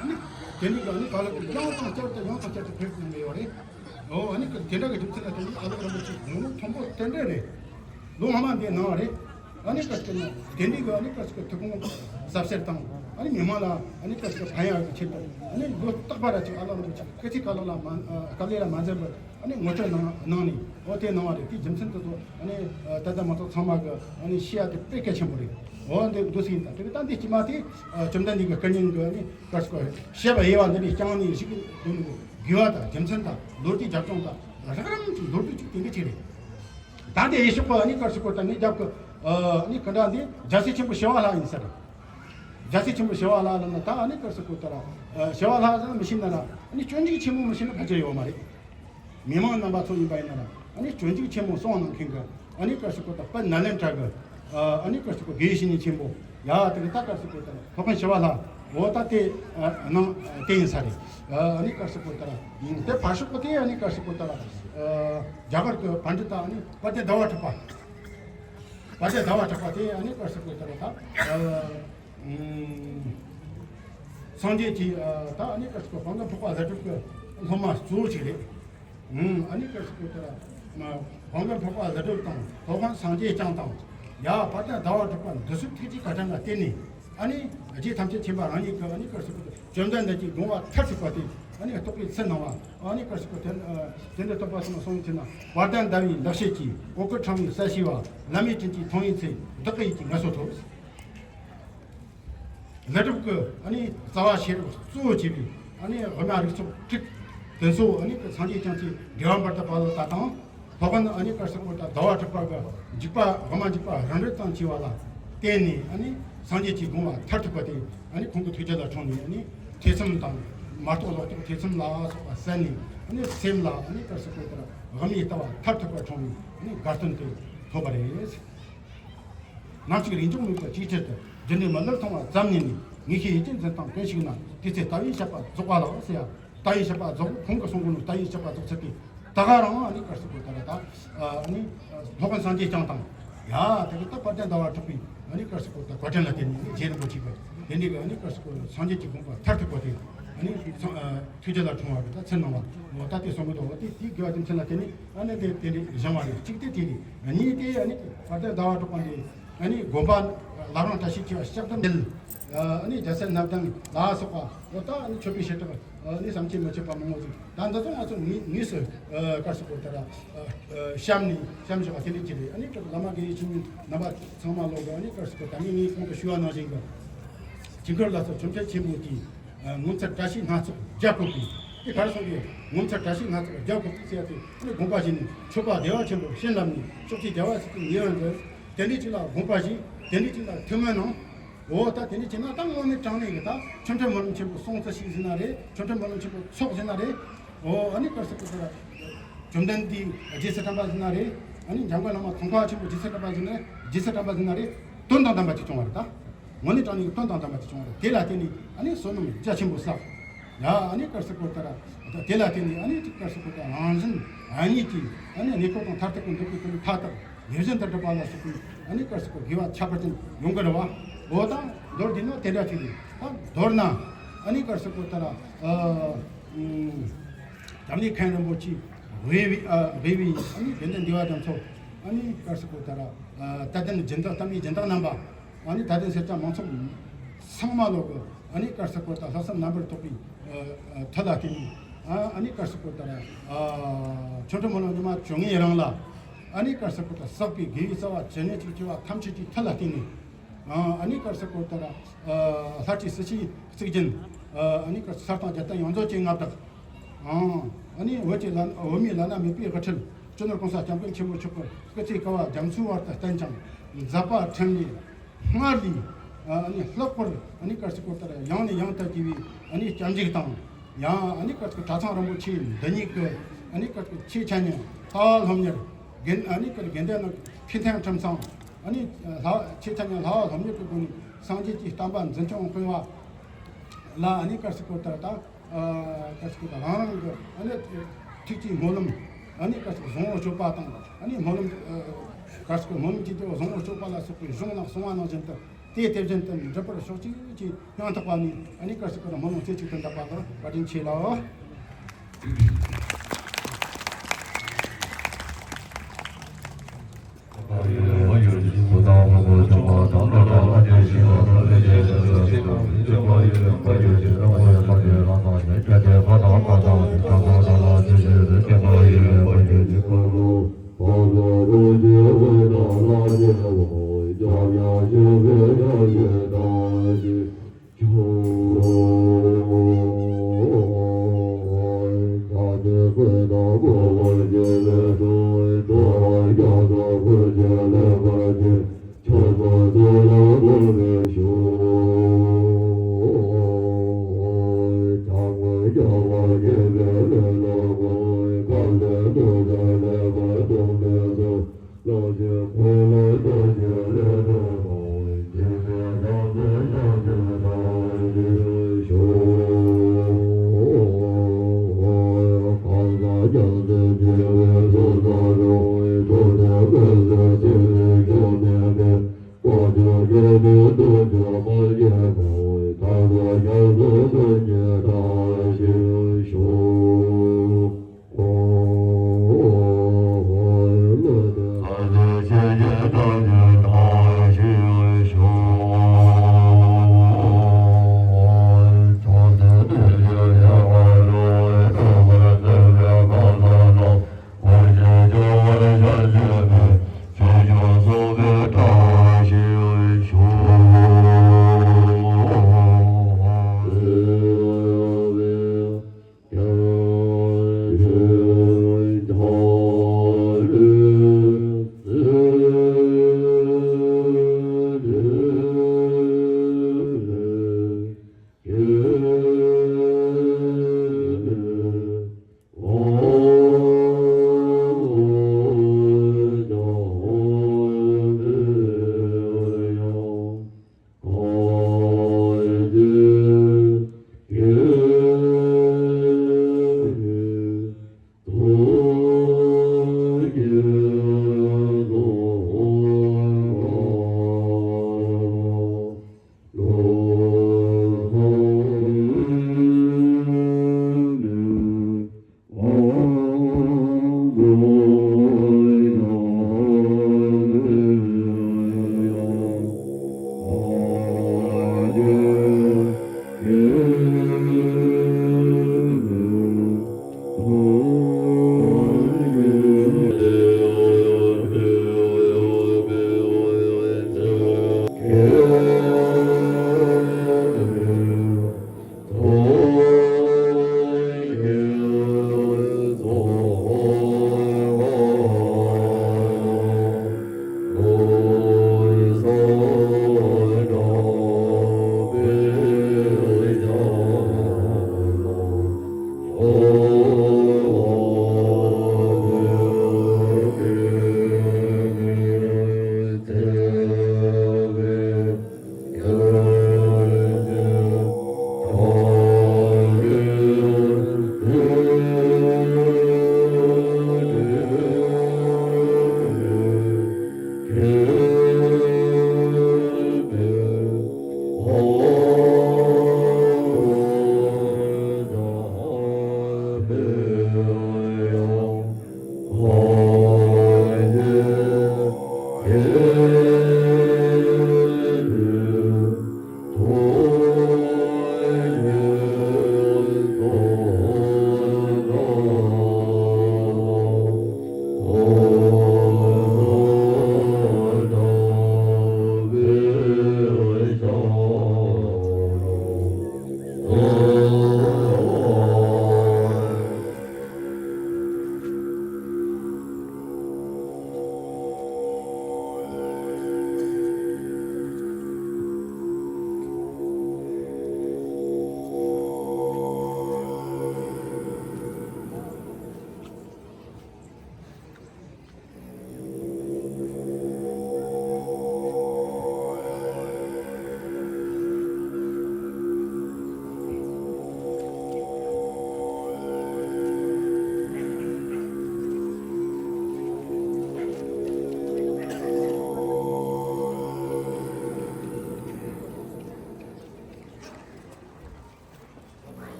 ཨ་ནི་དེ་འདྲའི་ག་ནི་བཀའ་སློབ་ཡང་དང་བསྐྱར་དུ་ཡང་དང་བསྐྱར་དུ་ཕེབས་གནང་གི་ཡོད་རེད། ཨོ་ཨ་ནི་དེ་འདྲ་གི་རྒྱུ་མཚན་ལ་བརྟེན་ནས་ཨ་ལགས་རིན་པོ་ཆེ་དགུང་ལོ་མཐོན་པོ་དེ་འདྲ་རེད། ལོ་སྔ་མ་འདི་གནང་བ་རེད། ཨ་ནི་ག་རེ་ཟེར་ན་དེ་འདྲའི་གི་ཨ་ནི་ག་རེ་ཟེར་ཐུགས་དགོངས་ཟབ་གསལ་དང་ཨ་ནི་མི་མང་ལ་ཨ་ནི་ག་རེ་ཟེར་ཕན་ཡག་གི་ཆེད་དུ་ཨ་ནི་ལོ་རྟག་པར་ཅིག་ཨ་ལགས་རིན་པོ་ཆེ་སྐུ་ཚེ་བཀའ་སློབ་ལ་མ་ཨ་དཀའ་ལས་ལ་མ་འཛེམས་པར་ཨ་ནི་ངོ་སྤྲོད་གནང་གནང་ནས། ཨོ་དེ་གནང་བ་རེད། དེའི་རྒྱུ་མཚན་དེ་ཚོ་ཨ་ནི་ད་ལྟ་མང་ཚོགས་ཚང་མ་གི་ཨ་ནི་ཤེས་ཡ་དེ་དཔེ་གལ་ཆེན་པོ་རེད། ཨོ་འདི་འདུག་སེ་ཡིན་ད། དེ་གི་ད་འདི་དཀྱིལ་མ་དེ་བཅོམ་ལྡན་འདས་ཀྱི་སྐུ་བརྙན་གི་ཨ་ནི་ག་རེ་ཟེར་དགོས་བཤད་པ་དབྱེ་བ་འདི་འདྲའི་རྐྱང་གནས་ཤིག་གི་དོན་གི་དགོས་པ་དང་རྒྱུ་མཚན་དང་ལོ་རྒྱུས་རྒྱབ་ལྗོངས་དང་རགས་རིམ་གྱི་མདོར་བསྡུས་ཅིག་དེ་འདྲ་ཅིག་རེད། ད་དེ་ཡེ་ཤུ་པ་ཨ་ནི་ག་རེ་ཟེར་དགོས་ད་ངས་རྒྱབ་གི་ཨ་ནི་ག་འདྲ་འདི་རྒྱལ་སྲས་ཆེན་པོ་ཞི་བ་ལྷ་ཡིན་ས་རེད། རྒྱལ་སྲས་ཆེན་པོ་ཞི་བ་ལྷ་ལ་ན་ད་ཨ་ནི་ག་རེ་ཟེར་དགོས་ད་ར་ཞི་བ་ལྷ་ཟེར་ན་མི་ཤེས་ན་ར་ཨ་ནི་སྤྱོད་འཇུག་ཆེན་མོ་མི་ཤེས་ན་ཕལ་ཆེར་ཡོད་མ་རེད། མི་མང་རྣམ་པ་ཚོ་ཡིན་པ་ཡིན་ན་ར་ཨ་ནི་སྤྱོད་འཇུག་ཆེན་མོ་གསུངས་གནང་མཁན་གི་ཨ་ནི་ག་རེ་ཟེར་དགོས་ད་དཔལ་ནཱ་ལེནྡྲ་གི་ཨ་ནི་ག་རེ་ཟེར་དགོས་དགེ་བའི་བཤེས་གཉེན་ཆེན་པོ་ཡ་དེ་གི་ད་ག་རེ་ཟེར་དགོས་ད་ར་སློབ་དཔོན་ཞི་བ་ལྷ་འོ་ད་དེ་ནང་དེ་ཡིན་ས་རེད། ཨ་ནི་ག་རེ་ཟེར་དགོས་ད་ར་དེ་ཕར་ཕྱོགས་པོ་དེ་ཨ་ནི་ག་རེ་ཟེར་དགོས་ད་ར་རྒྱ་གར་གི་པཎྜི་ཏ་ཨ་ནི་དཔལ་ལྡན་ཟླ་བ་གྲགས་པ། དཔལ་ལྡན་ཟླ་བ་གྲགས་པ་དེ་ཨ་ནི་ག་རེ་ཟེར་དགོས་ད་ར་ད། སངས་རྒྱས་ཀྱི་ད་ཨ་ནི་ག་རེ་ཟེར་དགོས་བང་སྒམ་འཕགས་པ་ཀླུ་སྒྲུབ་ཀྱི་སློབ་མ་གཙོ་བོ་ཅིག་རེད། ཨ་ནི་ག་རེ་ཟེར་དགོས་ད་ར་བང་སྒམ་འཕགས་པ་ཀླུ་སྒྲུབ་དང་སློབ་དཔོན་སངས་རྒྱས་བསྐྱངས་དང་། ཡ་དཔལ་ལྡན་ཟླ་བ་གྲགས་པ་འདི་ཚོའི་ཐུགས་རྗེ་བཀའ་དྲིན་ལ་བརྟེན་ནས་ཨ་ནི་རྗེ་ཐམས་ཅད་མཁྱེན་པ་རང་ཉིད་ཀྱི་ཨ་ནི་ག་རེ་ཟེར་དགོས་བཅོམ་ལྡན་འདས་ཀྱི་དགོངས་པ་མཐར་ཐུག་པ་དེ་ཨ་ནི་རྟོགས་པའི་ཚུལ་གནང་བ། ཨ་ནི་ག་རེ་ཟེར་དགོས་དེ་དེ་འདྲ་རྟོགས་པ་གསུངས་གསུངས་ཚེ་ན། བར་ལྡན་ཟླ་བའི་ལེགས་བཤད་ཀྱིས། འོ་སྐོལ་ཕྲེང་བའི་གསལ་བྱེད་པ། བླ་མེད་དྲིན་གྱིས་མཐོང་བའི་ཚེ། བདག་གི་ཡིད་ཀྱི་ངལ་གསོ་ཐོབ། ཀླུ་སྒྲུབ་ཀྱི་ཨ་ནི་རྩ་བ་ཤེས་རབ་གཙོ་བོ་བྱས་པའི་ཨ་ནི་དབུ་མ་རིགས་ཚོགས་དྲུག་དེ་ཚོ་ཨ་ནི་སངས་རྒྱས་བསྐྱངས་ཚེ་དགེ་བ་འབར་དུ་བབ་ལ་ད་དང་། སློབ་དཔོན་ཨ་ནི་ག་རེ་ཟེར་དགོས་ད་ཟླ་བ་གྲགས་པ་གི་འཇུག་པ་དབུ་མ་འཇུག་པ་རང་འགྲེལ་དང་བཅས་པ་ལ་བརྟེན་ནས་ཨ་ནི་སངས་རྒྱས་ཀྱི་དགོངས་པ་མཐར་ཐུག་པ་དེ་ཨ་ནི་ཁོང་གི་ཐུགས་རྒྱུད་ལ་འཁྲུངས་ནས་ཨ་ནི་ཐོས་བསམ་དང་མ་རྟོགས་ལོག་རྟོག་ཐེ་ཚོམ་ལ་སོགས་པ་བསལ་ནས་ཨ་ནི་སེམས་ལ་ཨ་ནི་ག་རེ་ཟེར་དགོས་ད་དབུ་མའི་ལྟ་བ་མཐར་ཐུག་པ་འཁྲུངས་ནས་ཨ་ནི་དགའ་སྟོན་དེ་ཐོབ་པ་རེད། ནམ་ཞིག་རིང་འཇུག་མེད་པར་ཇེ་ཆེར་དུ། རྒྱུ་ནི་མི་ལུས་མཐོང་བ་ཙམ་ཉིད་ནས། ངེས་ཤེས་ཡིད་ཀྱིས་འཛིན་དང་ཀུན་ཞིག་ན། དེ་ཚེ་ལྟ་བའི་དཔྱད་པ་རྫོགས་པ་ལགས་ཟེར་ཡ། ལྟ་བའི་དཔྱད་པ་རྫོགས། ཁོང་གིས་གསུང་གོ་ནོ་ལྟ་བའི་དཔྱད་པ་རྫོགས་ཚར་ཏེ། ད་ག་རང་ཨ་ནི་ག་རེ་ཟེར་དགོས་ད་ར་ད། ཨ་ནི་སློབ་དཔོན་སངས་རྒྱས་བསྐྱངས་དང་། ཡ་དེ་གི་ད་དཔལ་ལྡན་ཟླ་བ་གྲགས་པའི་ཨ་ནི་ག་རེ་ཟེར་དགོས་ད་བཀའ་དྲིན་ལ་བརྟེན་ནས་ནི་རྗེ་རིན་པོ་ཆེ་གི་དེ་འདྲའི་གི་ཨ་ནི་ག་རེ་ཟེར་དགོས་སངས་རྒྱས་ཀྱི་དགོངས་པ་མཐར་ཐུག་པ་དེ་ཨ་ནི་ཐུགས་རྒྱུད་ལ་འཁྲུངས་པ་གི་ད་ཚུལ་གནང་བ། འོ་ད་དེ་གསུང་གི་འདུག་འོ་དེ་དེའི་དགེ་བ་རྒྱུ་མཚན་ལ་བརྟེན་ནས། ཨ་ནི་དེ་དེ་འདྲའི་བཞེངས་པ་རེད། གཅིག་དེ་དེ་རེད། གཉིས་དེ་ཨ་ནི་བར་དོའི་ཟླ་བ་གྲགས་པ་འདི་ཨ་ནི་དགོན་པ་བླ་བྲང་བཀྲ་ཤིས་འཁྱིལ་བ་ལྕགས་སྒྲོམ་འདི་ལ་ཨ་ནི་རྒྱལ་སྲས་རྣམ་ཐར་ལ་སོགས་པ་འོ་ད་ཨ་ནི་མཆོད་པའི་བྱེ་བྲག་ཨ་ནི་བསམ་གྱིས་མི་ཁྱབ་པ་མང་པོ་ཞིག་ད་འདི་ཚོ་ང་ཚོ་དངོས་དངོས་སུ་ཨ་ག་རེ་ཟེར་དགོས་ད་ར་ཨ་བཤམས་ནས་བཤམས་བཞག་པ་དེ་འདྲ་ཅིག་རེད། ཨ་ནི་བླ་མ་དགེ་བའི་བཤེས་གཉེན་རྣམ་པ་ཚང་མ་ལོག་གི་ཨ་ནི་ག་རེ་ཟེར་དགོས་ད་ངས་ངས་གོང་དུ་ཞུ་བ་ནང་བཞིན་གྱི་དཀྱིལ་འཁོར་ལ་སོགས་ཆོ་འཕྲུལ་ཆེན་པོ་དེ། ཨ་ངོ་མཚར་བཀྲ་ཤིས་སྣ་ཚོགས་བརྒྱ་བཀོད་པའི། དེ་ག་རེ་གསུངས་ཏེ། ངོ་མཚར་བཀྲ་ཤིས་སྣ་ཚོགས་བརྒྱ་བཀོད་པའི་ཟེར་ཡ་དེ་ཨ་ནི་དགོངས་པ་བཞེས་ནས་མཆོད་པ་བདེ་བ་ཆེན་པོར་བྱིན་བརླབས་ནས་ཕྱོགས་བཅུའི་རྒྱལ་བ་སྲས་ཀྱི་ཉེ་བར་མཛད། དེ་འདྲའི་ཅིག་ལ་དགོངས་པ་བཞེས། དེ་འདྲའི་ཅིག་ལ་ཐུགས་སྨོན་གནང་། འོ་ད་དེ་འདྲའི་ཅིག་ན་ད་དངོས་གནས་དྲང་གནས་ཀྱི་ད་ཆོ་འཕྲུལ་སྨོན་ལམ་ཆེན་པོ་སྲུང་བརྩི་ཞིག་ཟེར་ན་རེད། ཆོ་འཕྲུལ་སྨོན་ལམ་ཆེན་པོ་ཚོགས་ཟེར་ན་རེད། འོ་ཨ་ནི་ག་རེ་ཟེར་དགོས་ད་ར། བཅོམ་ལྡན་འདས་རྗེས་སུ་དྲན་པ་ཟིན་ན་རེད། ཨ་ནི་འཇམ་མགོན་བླ་མ་ཙོང་ཁ་པ་ཆེན་པོ་རྗེས་སུ་དྲན་པ་ཟིན་ན་རེད། རྗེས་སུ་དྲན་པ་ཟིན་ན་རེད། དོན་དང་ལྡན་པ་ཅིག་བྱུང་བ་རེད་ད། དངོས་གནས་དྲང་གནས་ཀྱི་དོན་དང་ལྡན་པ་ཅིག་བྱུང་བ་རེད། དེ་ལ་བརྟེན་ནས་ཨ་ནི་བསོད་ནམས་རྒྱ་ཆེན་པོ་བསགས། ཡ་ཨ་ནི་ག་རེ་ཟེར་དགོས་ད་ར། དེ་ལ་བརྟེན་ནས་ཨ་ནི་ག་རེ་ཟེར་དགོས་ད་རང་བཞིན་ཨ་ནི་གྱིས་ཨ་ནི་གནས་སྐབས་དང་མཐར་ཐུག་གི་འདོད་པའི་དོན་མཐའ་དག་ཡིད་བཞིན་དུ་འགྲུབ་པ་ལ་སོགས་པའི་ཨ་ནི་ག་རེ་ཟེར་དགོས་དགེ་བ་ཁྱད་པར་ཅན་ཡོང་གི་རེད་བ། འོ་ད་མདོར་བསྡུས་ན་དེ་འདྲ་ཅིག་རེད། ད་མདོར་ན་ཨ་ནི་ག་རེ་ཟེར་དགོས་ད་ར། ཨ། ཨུམ། བྱམས་ལེགས་མཁན་རིན་པོ་ཆེ་དབུས་པའི་ཨ་དབུས་པའི་ཨ་ནི་དགེ་འདུན་འདུས་པ་རྒྱ་མཚོ། ཨ་ནི་ག་རེ་ཟེར་དགོས་ད་ར། ཨ་དད་ལྡན་སྦྱིན་བདག་ལྟ་མི་སྦྱིན་བདག་རྣམ་པ། ཨ་ནི་དད་ལྡན་སེར་སྐྱ་མང་ཚོགས་ཚང་མ་ལོག་གི་ཨ་ནི་ག་རེ་ཟེར་དགོས་ད་ལྷག་བསམ་རྣམ་པར་དག་པའི་ཨ་ཨ་མཐུ་ལ་བརྟེན་ནས་ཨ་ཨ་ནི་ག་རེ་ཟེར་དགོས་ད་ར། ཨ་ཆོ་འཕྲུལ་སྨོན་ལམ་ཉི་མ་བཅོ་ལྔའི་རིང་ལ་ཨ་ནི་ག་རེ་ཟེར་དགོས་ད་བསགས་པའི་དགེ་བའི་རྩ་བ་ཇི་སྙེད་ཅིག་སྐྱེ་བ་ཐམས་ཅད་ཀྱི་མཐུ་ལ་བརྟེན་ནས། ཨ་ནི་ག་རེ་ཟེར་དགོས་ད་ར། ལྷ་བྲིས་སྲིད་ཞིའི་གཙུག་རྒྱན། ཨ་ནི་ག་རེ་ཟེར་ས་དང་རྒྱལ་བསྟན་ཡོངས་རྫོགས་ཀྱི་མངའ་བདག་ཨ་ནི་བོད་ཀྱི་ལ་བོད་མིའི་བླ་ན་མེད་པའི་དབུ་ཁྲིད་སྤྱི་ནོར་༸གོང་ས་༸སྐྱབས་མགོན་ཆེན་པོ་མཆོག་གི་སྐུ་ཚེ་བསྐལ་པ་རྒྱ་མཚོའི་བར་དུ་བརྟན་ཅིང་མཛད་པ་འཕྲིན་ལས་སྔར་ལས་ཨ་ནི་ལྷག་པར་ཨ་ནི་ག་རེ་ཟེར་དགོས་ད་ར་ཡང་ནས་ཡང་དུ་རྒྱས་པའི་ཨ་ནི་སྐྱབས་འཇུག་དང་། ཡང་ཨ་ནི་ག་རེ་ཟེར་གྲྭ་ཚང་རིན་པོ་ཆེ་འདི་ཉིད་ཀྱི་ཨ་ནི་ག་རེ་ཟེར་ཆོས་འཆད་ཉན་ལྟ་བ་སློབ་གཉེར་དགེ་ཨ་ནི་ག་རེ་དགེ་འདུན་ནི་ཁེ་ཐང་ཁྲིམས་གཙང་ཨ་ནི་ལྷ་ཆོས་འཆད་ཉན་ལྟ་བ་སློབ་གཉེར་གྱི་སྒོ་ནས་སངས་རྒྱས་ཀྱི་བསྟན་པ་འཛིན་སྐྱོང་སྤེལ་བ་ལ་ཨ་ནི་ག་རེ་ཟེར་དགོས་ད་ར་ད་ག་རེ་ཟེར་དགོས་ད་རང་རང་གི་ཨ་ནི་ཐུགས་ཀྱི་སྨོན་ལམ་ཨ་ནི་ག་རེ་ཟེར་བཟང་པོ་སྤྱོད་པ་དང་ཨ་ནི་སྨོན་ལམ་ག་རེ་ཟེར་དགོས་སྨོན་ལམ་གྱི་དེ་བཟང་པོ་སྤྱོད་པ་ལ་སོགས་པའི་གཞུང་ནང་གསུངས་པ་ནང་བཞིན་དུ། དེ་དེ་བཞིན་དུ་འགྲུབ་པར་ཤོག་ཅིག་ཅེས་སྙིང་ཐག་པ་ནས་ཨ་ནི་ག་རེ་ཟེར་དགོས་ན་སྨོན་ལམ་རྩེ་གཅིག་ཏུ་འདེབས་པ་ལ་བཀའ་དྲིན་ཆེ་ལགས།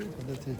ད་ལྟ་དེ།